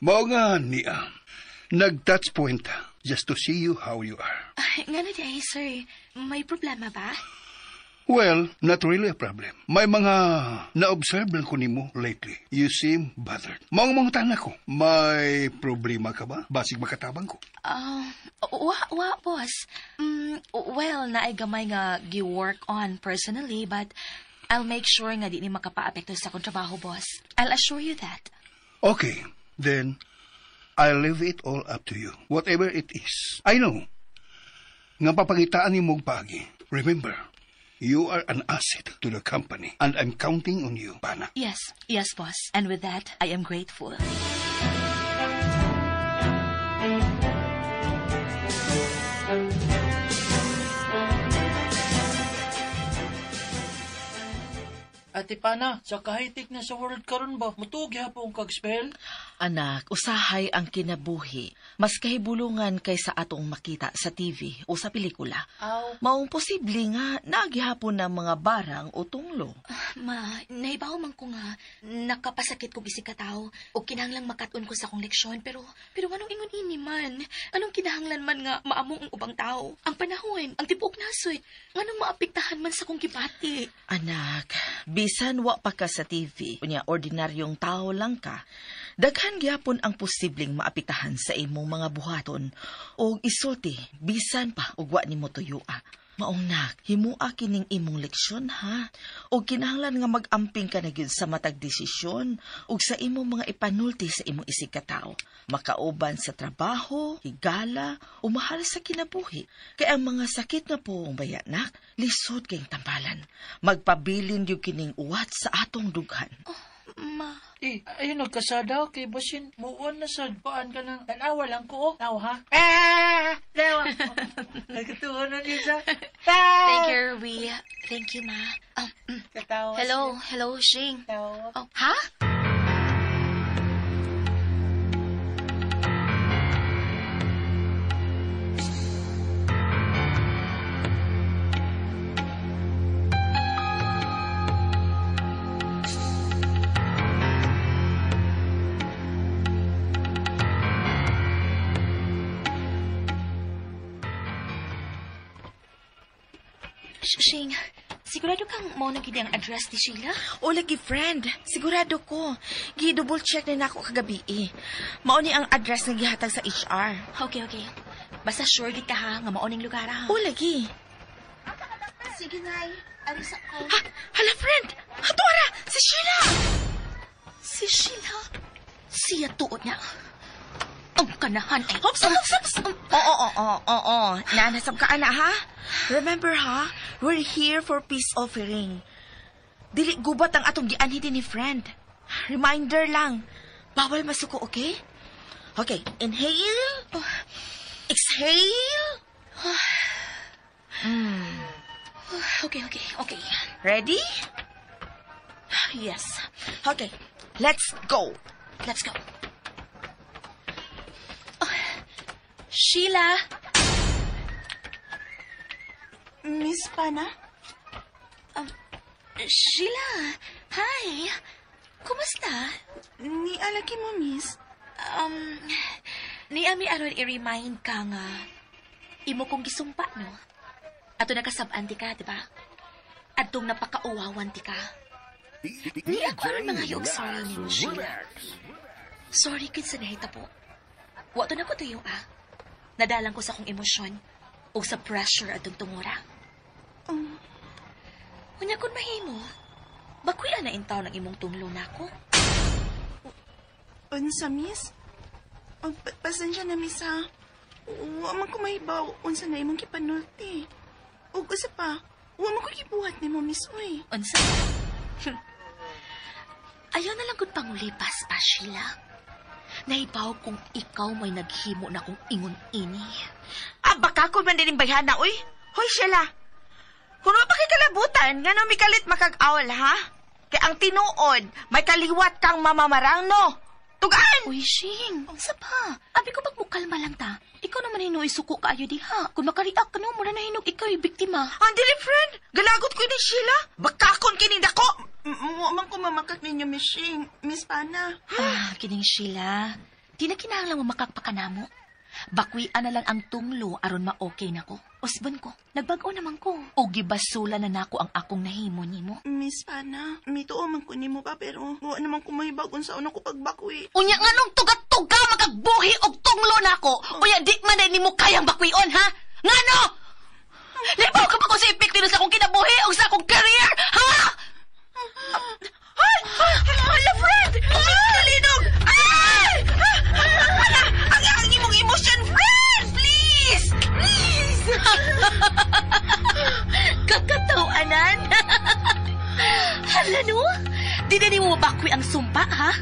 Mao nga niya, nag-touch point ta, just to see you how you are. Ay, nga na di ay, sir. May problema ba? Well, not really a problem. May mga na-observe lang ko nimo lately. You seem bothered. Mao nga mga tanak ko. May problema ka ba? Basig makatabang ko. Wa, boss. Well, naay gamay nga gi-work on personally, but I'll make sure nga di ni makapaapekto sa akong trabaho, boss. I'll assure you that. Okay, then I'll leave it all up to you. Whatever it is. I know. Nga papangitaan ni mong paagi. Remember, you are an asset to the company and I'm counting on you, Pana. Yes, yes, boss. And with that, I am grateful. Ate Pana, sa kahitik na sa world karon ba, mutuog gyapon kag spell? Anak, usahay ang kinabuhi. Mas kahibulungan kaysa atong makita sa TV o sa pelikula. Aw. Maong posible nga nagihapon ng mga barang o tunglo. Ma, naibaw man ko nga nakapasakit ko bisig katawo o kinahanglang makat-on ko sa akong leksyon pero anong ingon ini man? Anong kinahanglan man nga maamong ang ubang tao? Ang panahon, ang tibuok nasod, nganong maapektahan man sa akong gibati? Anak, bisan wa pa ka sa TV, unya ordinaryong tao lang ka, daghan gyapon ang posibleng maapektahan sa imong mga buhaton o isulti bisan pa og wa nimo tuyua. Maong nak, himua kining imong leksyon ha. O kinahanglan nga mag-amping ka na gyud sa matag desisyon ug sa imong mga ipanulti sa imong isig katao. Makauban sa trabaho, higala, o mahal sa kinabuhi. Kay ang mga sakit nga po baya nak, lisod kayong tambalan. Magpabilin gyud kining uwat sa atong dughan. Oh, ma. Ayun, nagkasada, kay basin, muon na sad, paan ka ng tanawa lang ko, oh. Tao, ha? Tawa. Nagkatuwa na niya sa... Thank you, Ruby. Thank you, ma. Katawa. Hello, hello, Shing. Tawa. Oh, ha? Shing, sigurado kang mao na gid ang address ni Sheila? O lagi, friend. Sigurado ko. Gi-double check na nako kagabi eh. Mao ni ang address nga gihatag sa HR. Okay, okay. Basta sure gid ka ha nga mao ning lugar ha. O lagi. Sige, Nay. Arisa ko. Ha, hala, friend. Hatora! Si Sheila! Si Sheila? Siya tuod niya. Ang kanahan ay... Hops, hops, hops! Oo. Nanasab ka, ana, ha? Remember, ha? We're here for peace offering. Dili gubat ang atong gianhi din ni friend. Reminder lang. Bawal masuko, okay? Okay, inhale. Exhale. Okay, okay, okay. Ready? Yes. Okay, let's go. Let's go. Oh, Sheila! Miss Pana? Sheila, hi. Kumusta? Ni alaki mo, miss. Ni ami aron i-remind ka nga imo kong gisumpa, no? Ato nakasab-an ti ka, di ba? Adtong napakauwawan ti ka. Ni ako aron mga yung sorry nimo, Sheila. Sorry kid sa nahitabo. Wa to na ko tuyo, ah. Nadalang ko sa akong emosyon o sa pressure atong tungura. Unya kun mahimo, bakuya na intaw ng imong tunglo nako. Unsa, miss? Pasensya na, miss, ha? Wa man ko mahibaw unsa na imong gipanulti. Ug usa pa, wa man ko gibuhat nimo, miss, uy. Unsa? Ayaw na lang kung pangulipas pa, Sheila. Nahibaw kung ikaw may naghimo na kung ingon ini. Ah, baka kung man din bayhana, uy. Hoy, Sheila. Kung wa pa kay kalabutan, ngano mikalit makag-awol, ha? Kay ang tinuod, may kaliwat kang mamamarang, no? Tugaan! Uy, Shing, unsa pa? Abi ko magmukalma lang ta. Ikaw naman hinuoy suko kaayo diha. Kung makariak ka no, mura na hinog ikaw yung biktima. Ang dili, friend! Galagot ko ni Sheila. Bakakon kining dako! Wa man ko mamakak ninyo, Miss Shing. Miss Pana. Ah, kining Sheila. Di na kinahanglan mo makakpakanamo. Bakwian na lang ang tunglo aron ma-okay na ko. Usbon ko, nagbag-o naman ko. O gibasula na nako ang akong nahimo nimo. Miss Pana, mituo man ko nimo pa pero wa naman ko mahibag unsa una ko pagbakwi. Unya nga nung tugat-tuga makagbuhi og tunglo nako. Unya di man na nimo kayang bakwion, ha? Ngano? Libaw ka pa ko sa epekto sa akong kinabuhi o sa akong career, ha? Ay! Hala, friend! Nalinog! Ay! Hala! Ang imong emotion, friend! Please! Please! Kakatawanan! Hala, no? Di na nimo mabakwi ang sumpa, ha?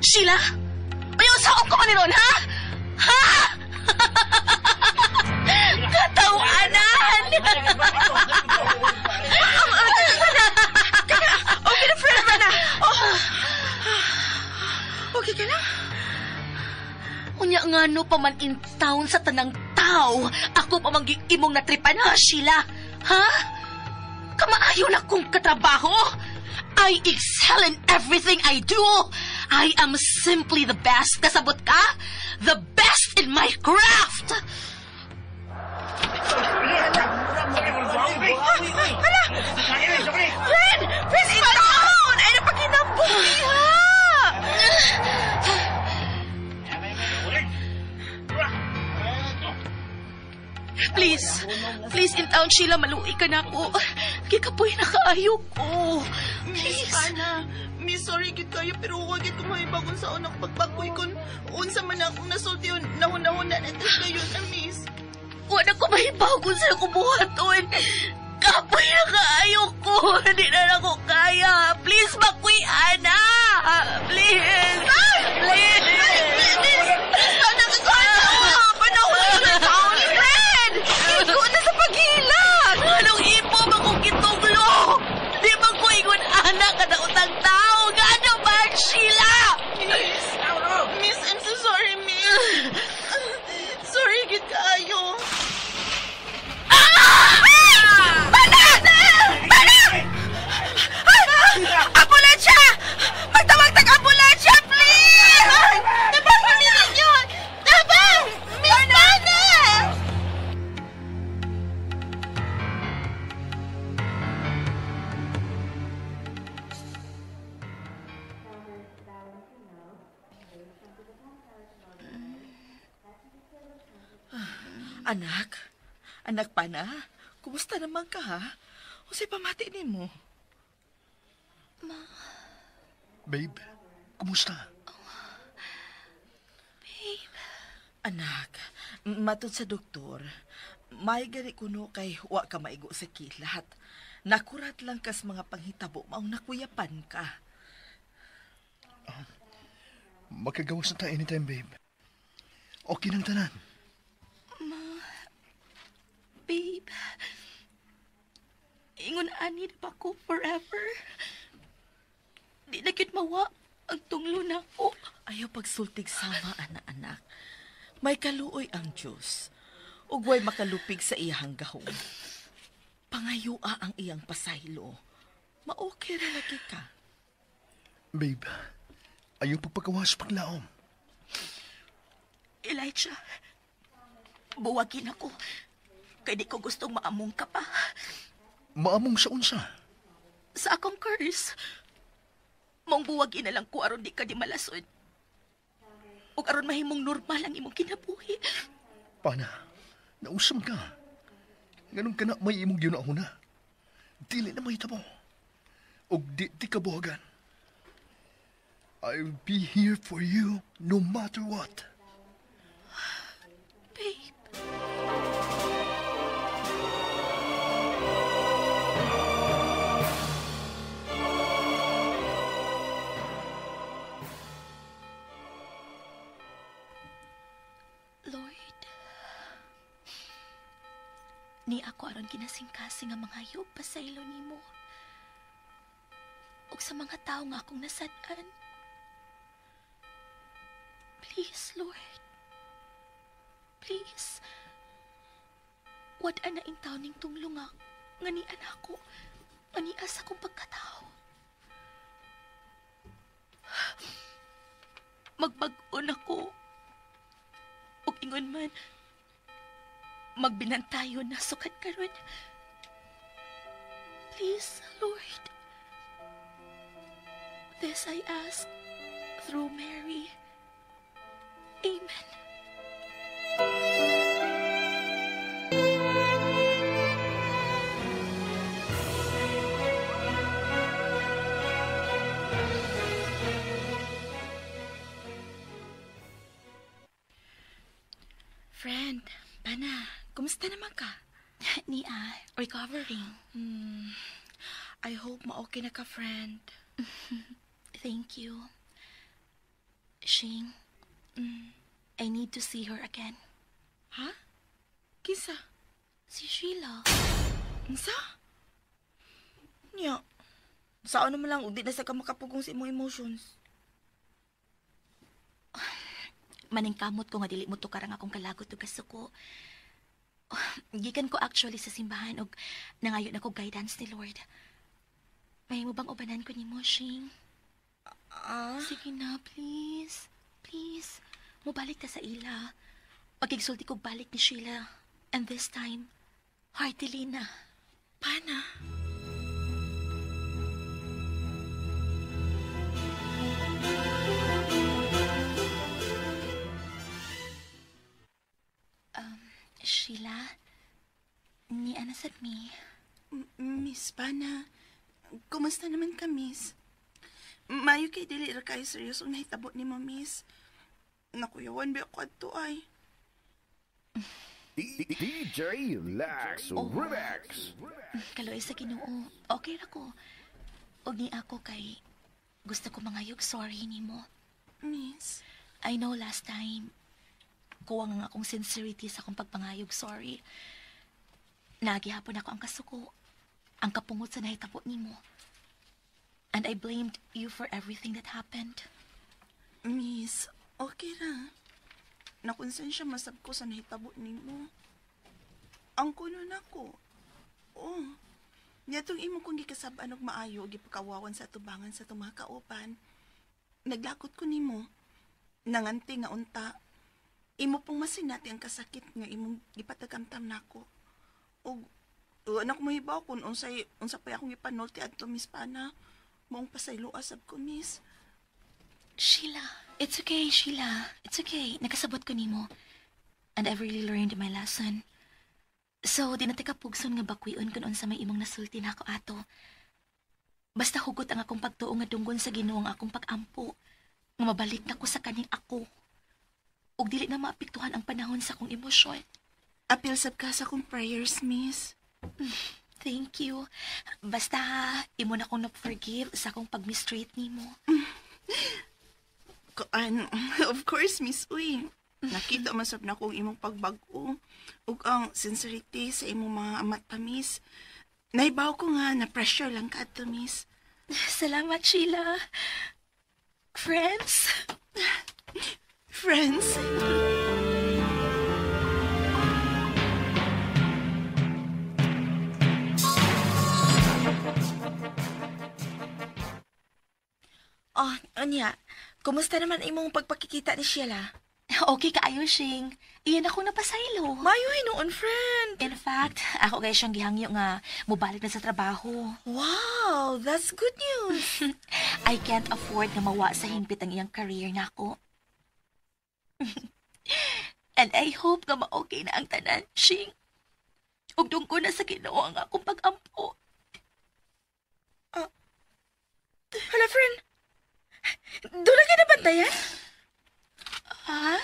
Sheila? Ayaw, saon ko man ron, ha? Ha? Katawanan! Okay na, friend, ba na? Oh. Okay ka na? Unya nga no pa man in town sa tanang tao. Ako pa man imong natripan, ha, Sheila? Ha? Kamaayo na kong katrabaho. I excel in everything I do. I am simply the best. Kasabot ka? The best in my craft! Hala! Friend! Friend, in town! Ay, napakinabong niya! Please, please, in town, Sheila, maluwi ka na ako. Kikapoy na kaayo ko. Miss Pana, Miss, sorry gid kayo pero wa gid ko mahibag unsa una ko pagbakoy kun unsa man akong nasulti nahunahuna na kayo na, miss. Wala ko mahibaw kung saan ako buhaton. Kapoy na kaayo ko. Hindi na ako kaya. Please, bakwi, Ana. Please. Please. Miss, Miss Pana, kakuha! Panahon na town, friend! Igo na sa paghilag! Anong ipo ba kong kituglo? Di ba ko ingon anak kada utang tao? Gaano ba, Sheila? Miss, Miss, I'm so sorry, miss. Sorry gid kaayo. Pana! Pana! Ambulansya! Magtawag-tag ambulansya, please! Tabang ninyo! Tabang! Miss Pana! Anak, anak Pana, kumusta naman ka, ha? Unsay pamati nimo? Ma. Babe, kumusta? Babe. Anak, matod sa doktor, may gani kuno kay wa ka maigo sa kilat. Nakurat lang kas mga panghitabo, maong nakuyapan ka. Makagawas na ta anytime, babe. Okay nang tanan. Ma, babe, ingon ani na ba ko forever? Di na gyud mawa ang tunglo nako. Ayaw pagsultig sama, anak-anak. May kaluoy ang Diyos. Ug way makalupig sa iyahang gahom. Pangayua ang iyang pasaylo. Ma-okay ra lagi ka. Babe, ayaw pagpagawas paglaom. Elijah, buwagin ako. Kay di ko gustong maamong ka pa. Maamong sa unsa? Sa akong curse. Mong buwagin na lang ko aron di ka di malasod. Ug aron mahimong normal ang imong kinabuhi. Pana, nausam ka. Ganun ka na may imong ginahuna. Dili na mahitabo. Ug di ka buhagan. I'll be here for you no matter what. Babe. Lord, ni ako aron kinasingkasing ang mga yog pasaylo nimo. Ug sa mga tao nga akong nasad-an. Please, Lord. Please. Wad-an na intaw ning tunglunga nga ni anak ko, nga ni asa kong pagkatao. Magbag-on ako. Ug ingon man, magbinantayo na sukat karon. Please, Lord. This I ask through Mary. Amen. Friend, Pana, kumusta naman ka? Nia, recovering. I hope ma-okay na ka, friend. Thank you. Shing, I need to see her again. Ha? Kinsa? Si Sheila. Unsa? Nya, saan naman lang, di na sa ka makapugong sa imong emotions. Maningkamot ko nga dili mo tukarang akong kalagot ug kasuko. Gikan ko actually sa simbahan og nangayon ako guidance ni Lord. May mo bang ubanan ko nimo, Shing? Sige na, please. Please. Mubalik ta sa ila. Pagigsulti ko balik ni Sheila. And this time, heartily na. Pana? Sheila, ni ana sad mi. Miss Pana, kumusta naman ka, miss? Mayo kay dili ra kayo seryoso nahitabo nimo, miss. Nakuyawan ba ako adto ay? DJ Lax Remix. Kaloy sa Ginoo. Okay ra ko. Og ni ako kay gusto ko mangayog sorry nimo. Miss, I know last time kuwang ang akong sincerity sa akong pagpangayog sorry. Nagihapon ako ang kasuko, ang kapungot sa nahitabo nimo. And I blamed you for everything that happened. Miss, okay ra. Nakonsensya masab ko sa nahitabo nimo. Ang kuno nako. Oh. Niadtong imo kong gikasab-an og maayo gipakawawan sa atubangan sa atong mga kauban. Naglakot ko nimo. Nangante nga unta. Imo pong masinati ang kasakit nga imong gipatagamtam nako. Og anak mo hibaw kung unsay unsa pa akong gipanulti adto Miss Pana. Maong pasayloa sab ko, Miss. Sheila, it's okay, Sheila. It's okay. Nakasabot ko nimo. And I've really learned my lesson. So, di na tika pugson nga bakwion kun unsa may imong nasulti nako ato. Basta hugot ang akong pagtuo nga dunggon sa Ginoo ang akong pag-ampo. Nga mabalik na ko sa kaning ako. Ug dili na maapektuhan ang panahon sa akong emosyon. Apil sab ka sa akong prayers, Miss. Thank you. Basta imo na akong na-forgive sa akong pag-mistreat nimo. Kuan, of course, Miss Uy. Nakita man sab na akong imong pagbag-o ug ang sincerity sa imong mga mata, Miss. Naibaw ko nga na pressure lang ka adto, Miss. Salamat, Sheila. Friends? Friends? Oh, unya, kumusta naman imong pagpakikita ni Sheila? Okay kaayo, Shing. Iyan ako napasaylo. Mayo hinuon, friend. In fact, ako kay siyang gihangyo nga mobalik na sa trabaho. Wow, that's good news. I can't afford nga mawa sa hingpit ang iyang career nako. And I hope nga ma-okay na ang tanan, Shing. Ug dungko na sa Ginoo ang akong pag-ampo. Hala, friend. Doon na ka nabantayan? Ha?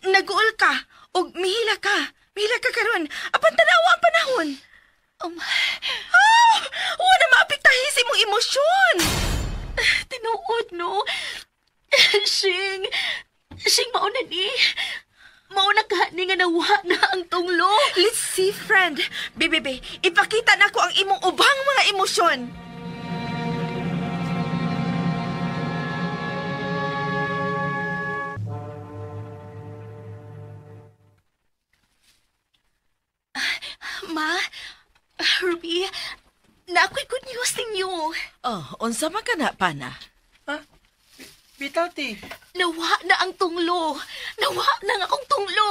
Nag-uol ka. Og mihila ka. Mihila ka karon. Apan tanawa ang panahon. Oh, wala maapektahi sa imong emosyon. Tinuod, no? Shing. Shing, mauna ni. Mauna ka ni nga nawa na ang tunglo. Let's see, friend. Bebe, ipakita na ko ang imong ubang mga emosyon. Ma, Ruby, na ako'y good news ninyo. Oh, unsa man ka na, Pana? Ha? Bitaw, ti. Nawa na ang tunglo. Nawa na ang akong tunglo.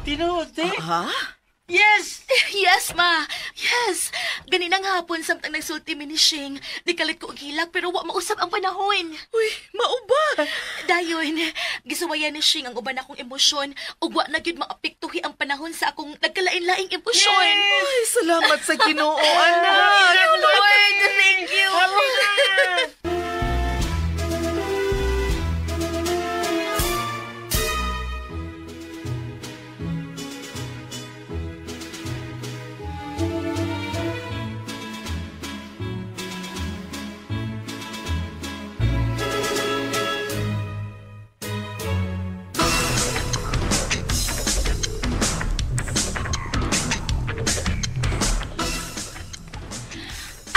Tinuod, ti? Ha? Yes! Yes, ma. Yes. Ganinang hapon, samtang nagsulti mi ni Shing. Di kalit ko og hilak, pero wa mausap ang panahon. Uy, mauba. Dayon, gisuwayan ni Shing ang uban akong emosyon ug wa na gyud maapektuhi ang panahon sa akong nagkalain-laing emosyon. Yes! Ay, salamat sa Ginoo, anak. Lord, thank you. Happy na!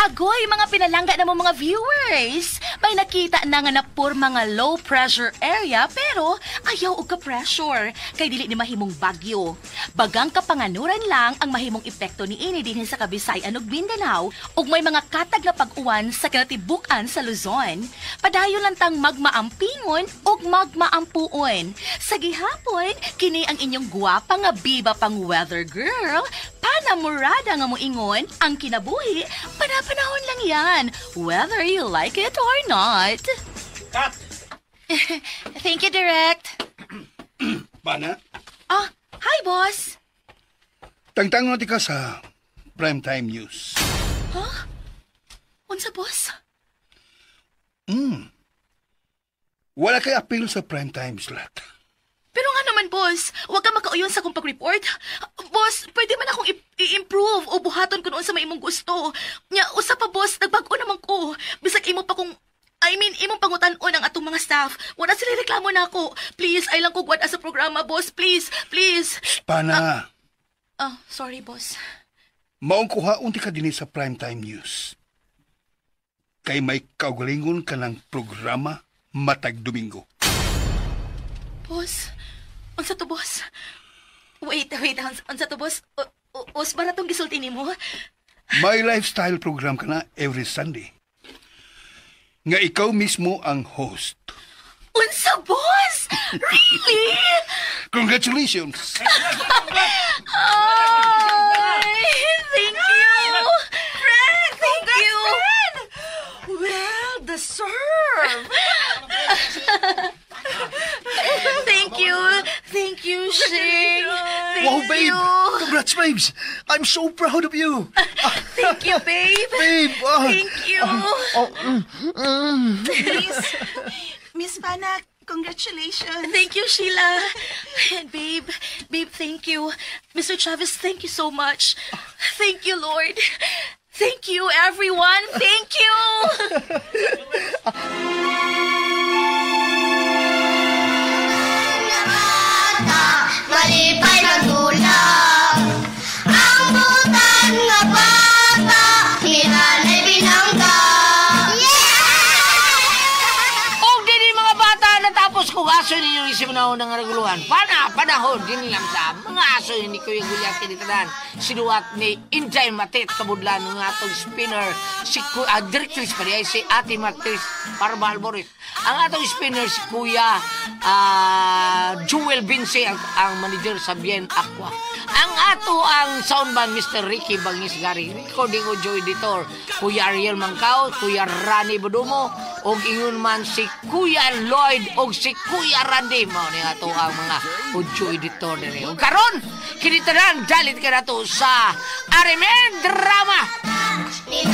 Agoy, mga pinalangga na mo mga viewers! May nakita na nga na pur mga low pressure area pero ayaw og ka-pressure kay dili ni mahimong bagyo. Bagang kapanganuran lang ang mahimong epekto ni ini dinhi sa Kabisayan ug Mindanao ug may mga katag na pag-uwan sa kinatibukan sa Luzon. Padayon lang tang magmaampingon ug magmaampuon. Sa gihapon, kini ang inyong gwapa nga biba pang weather girl, Panamurada nga moingon ang kinabuhi, panapanahon lang yan, whether you like it or not. Cut! Thank you, Direct. Pana, Ah, hi, boss. tangtangon natin ka sa primetime news. Huh? Unsa, boss? Wala kay appeal sa primetime slot. Pero nga naman, boss, huwag ka makauyon sa akong pag-report. Boss, pwede man akong i-improve o buhaton ko noon sa may imong gusto. Nya, usa pa, boss, nagbag-o naman ko. Bisag imo pa kung, I mean, imong pangutan-on ang atong mga staff. Wala sila reklamo na ako. Please, ay lang ko gwad sa programa, boss. Please, please. Pana, Ah, sorry, boss. maong kuhaon ti ka dinhi sa primetime news. Kay may kaugalingon ka ng programa matag Domingo. Boss, unsa to, boss? Wait, unsa to, boss? Us ba na tong gisulti nimo? May lifestyle program ka na every Sunday. Nga ikaw mismo ang host. Unsa, boss? Really? Congratulations! Ay, thank you! Friend, Thank you! Friend. Well deserved. Thank you! Thank you, Shing! Thank Wow, babe! you! Congrats, babes! I'm so proud of you! Thank you, babe! Babe! Thank you! Miss Pana, congratulations. Thank you, Sheila. And babe, thank you. Mr. Chavez, thank you so much. Thank you, Lord. Thank you, everyone. Thank you. Malipay magulap ang butan nga bata hinanay binangga. Og dini mga bata natapos kong aso aso ninyo isimunaw ng reguluhan. Pana, panahon, din lang sa mga aso ni Kuya Gulyat kinitanan. Sinuwat ni Inday Matet kabudlan ng atong spinner, si directress pa niya, si Ate Martis Parba Alboris. Ang atong spinner si Kuya Jewel Vince, ang manager sa Bien Aqua. Ang ato ang soundman Mr. Ricky Bangis Gary, recording audio editor Kuya Ariel Mangkao, Kuya Rani Budumo, og ingon man si Kuya Lloyd og si Kuya Randy. Mao ni ato ang mga audio editor diri. Og karon kini tanan dalit ka nato sa Arimen Drama. Ni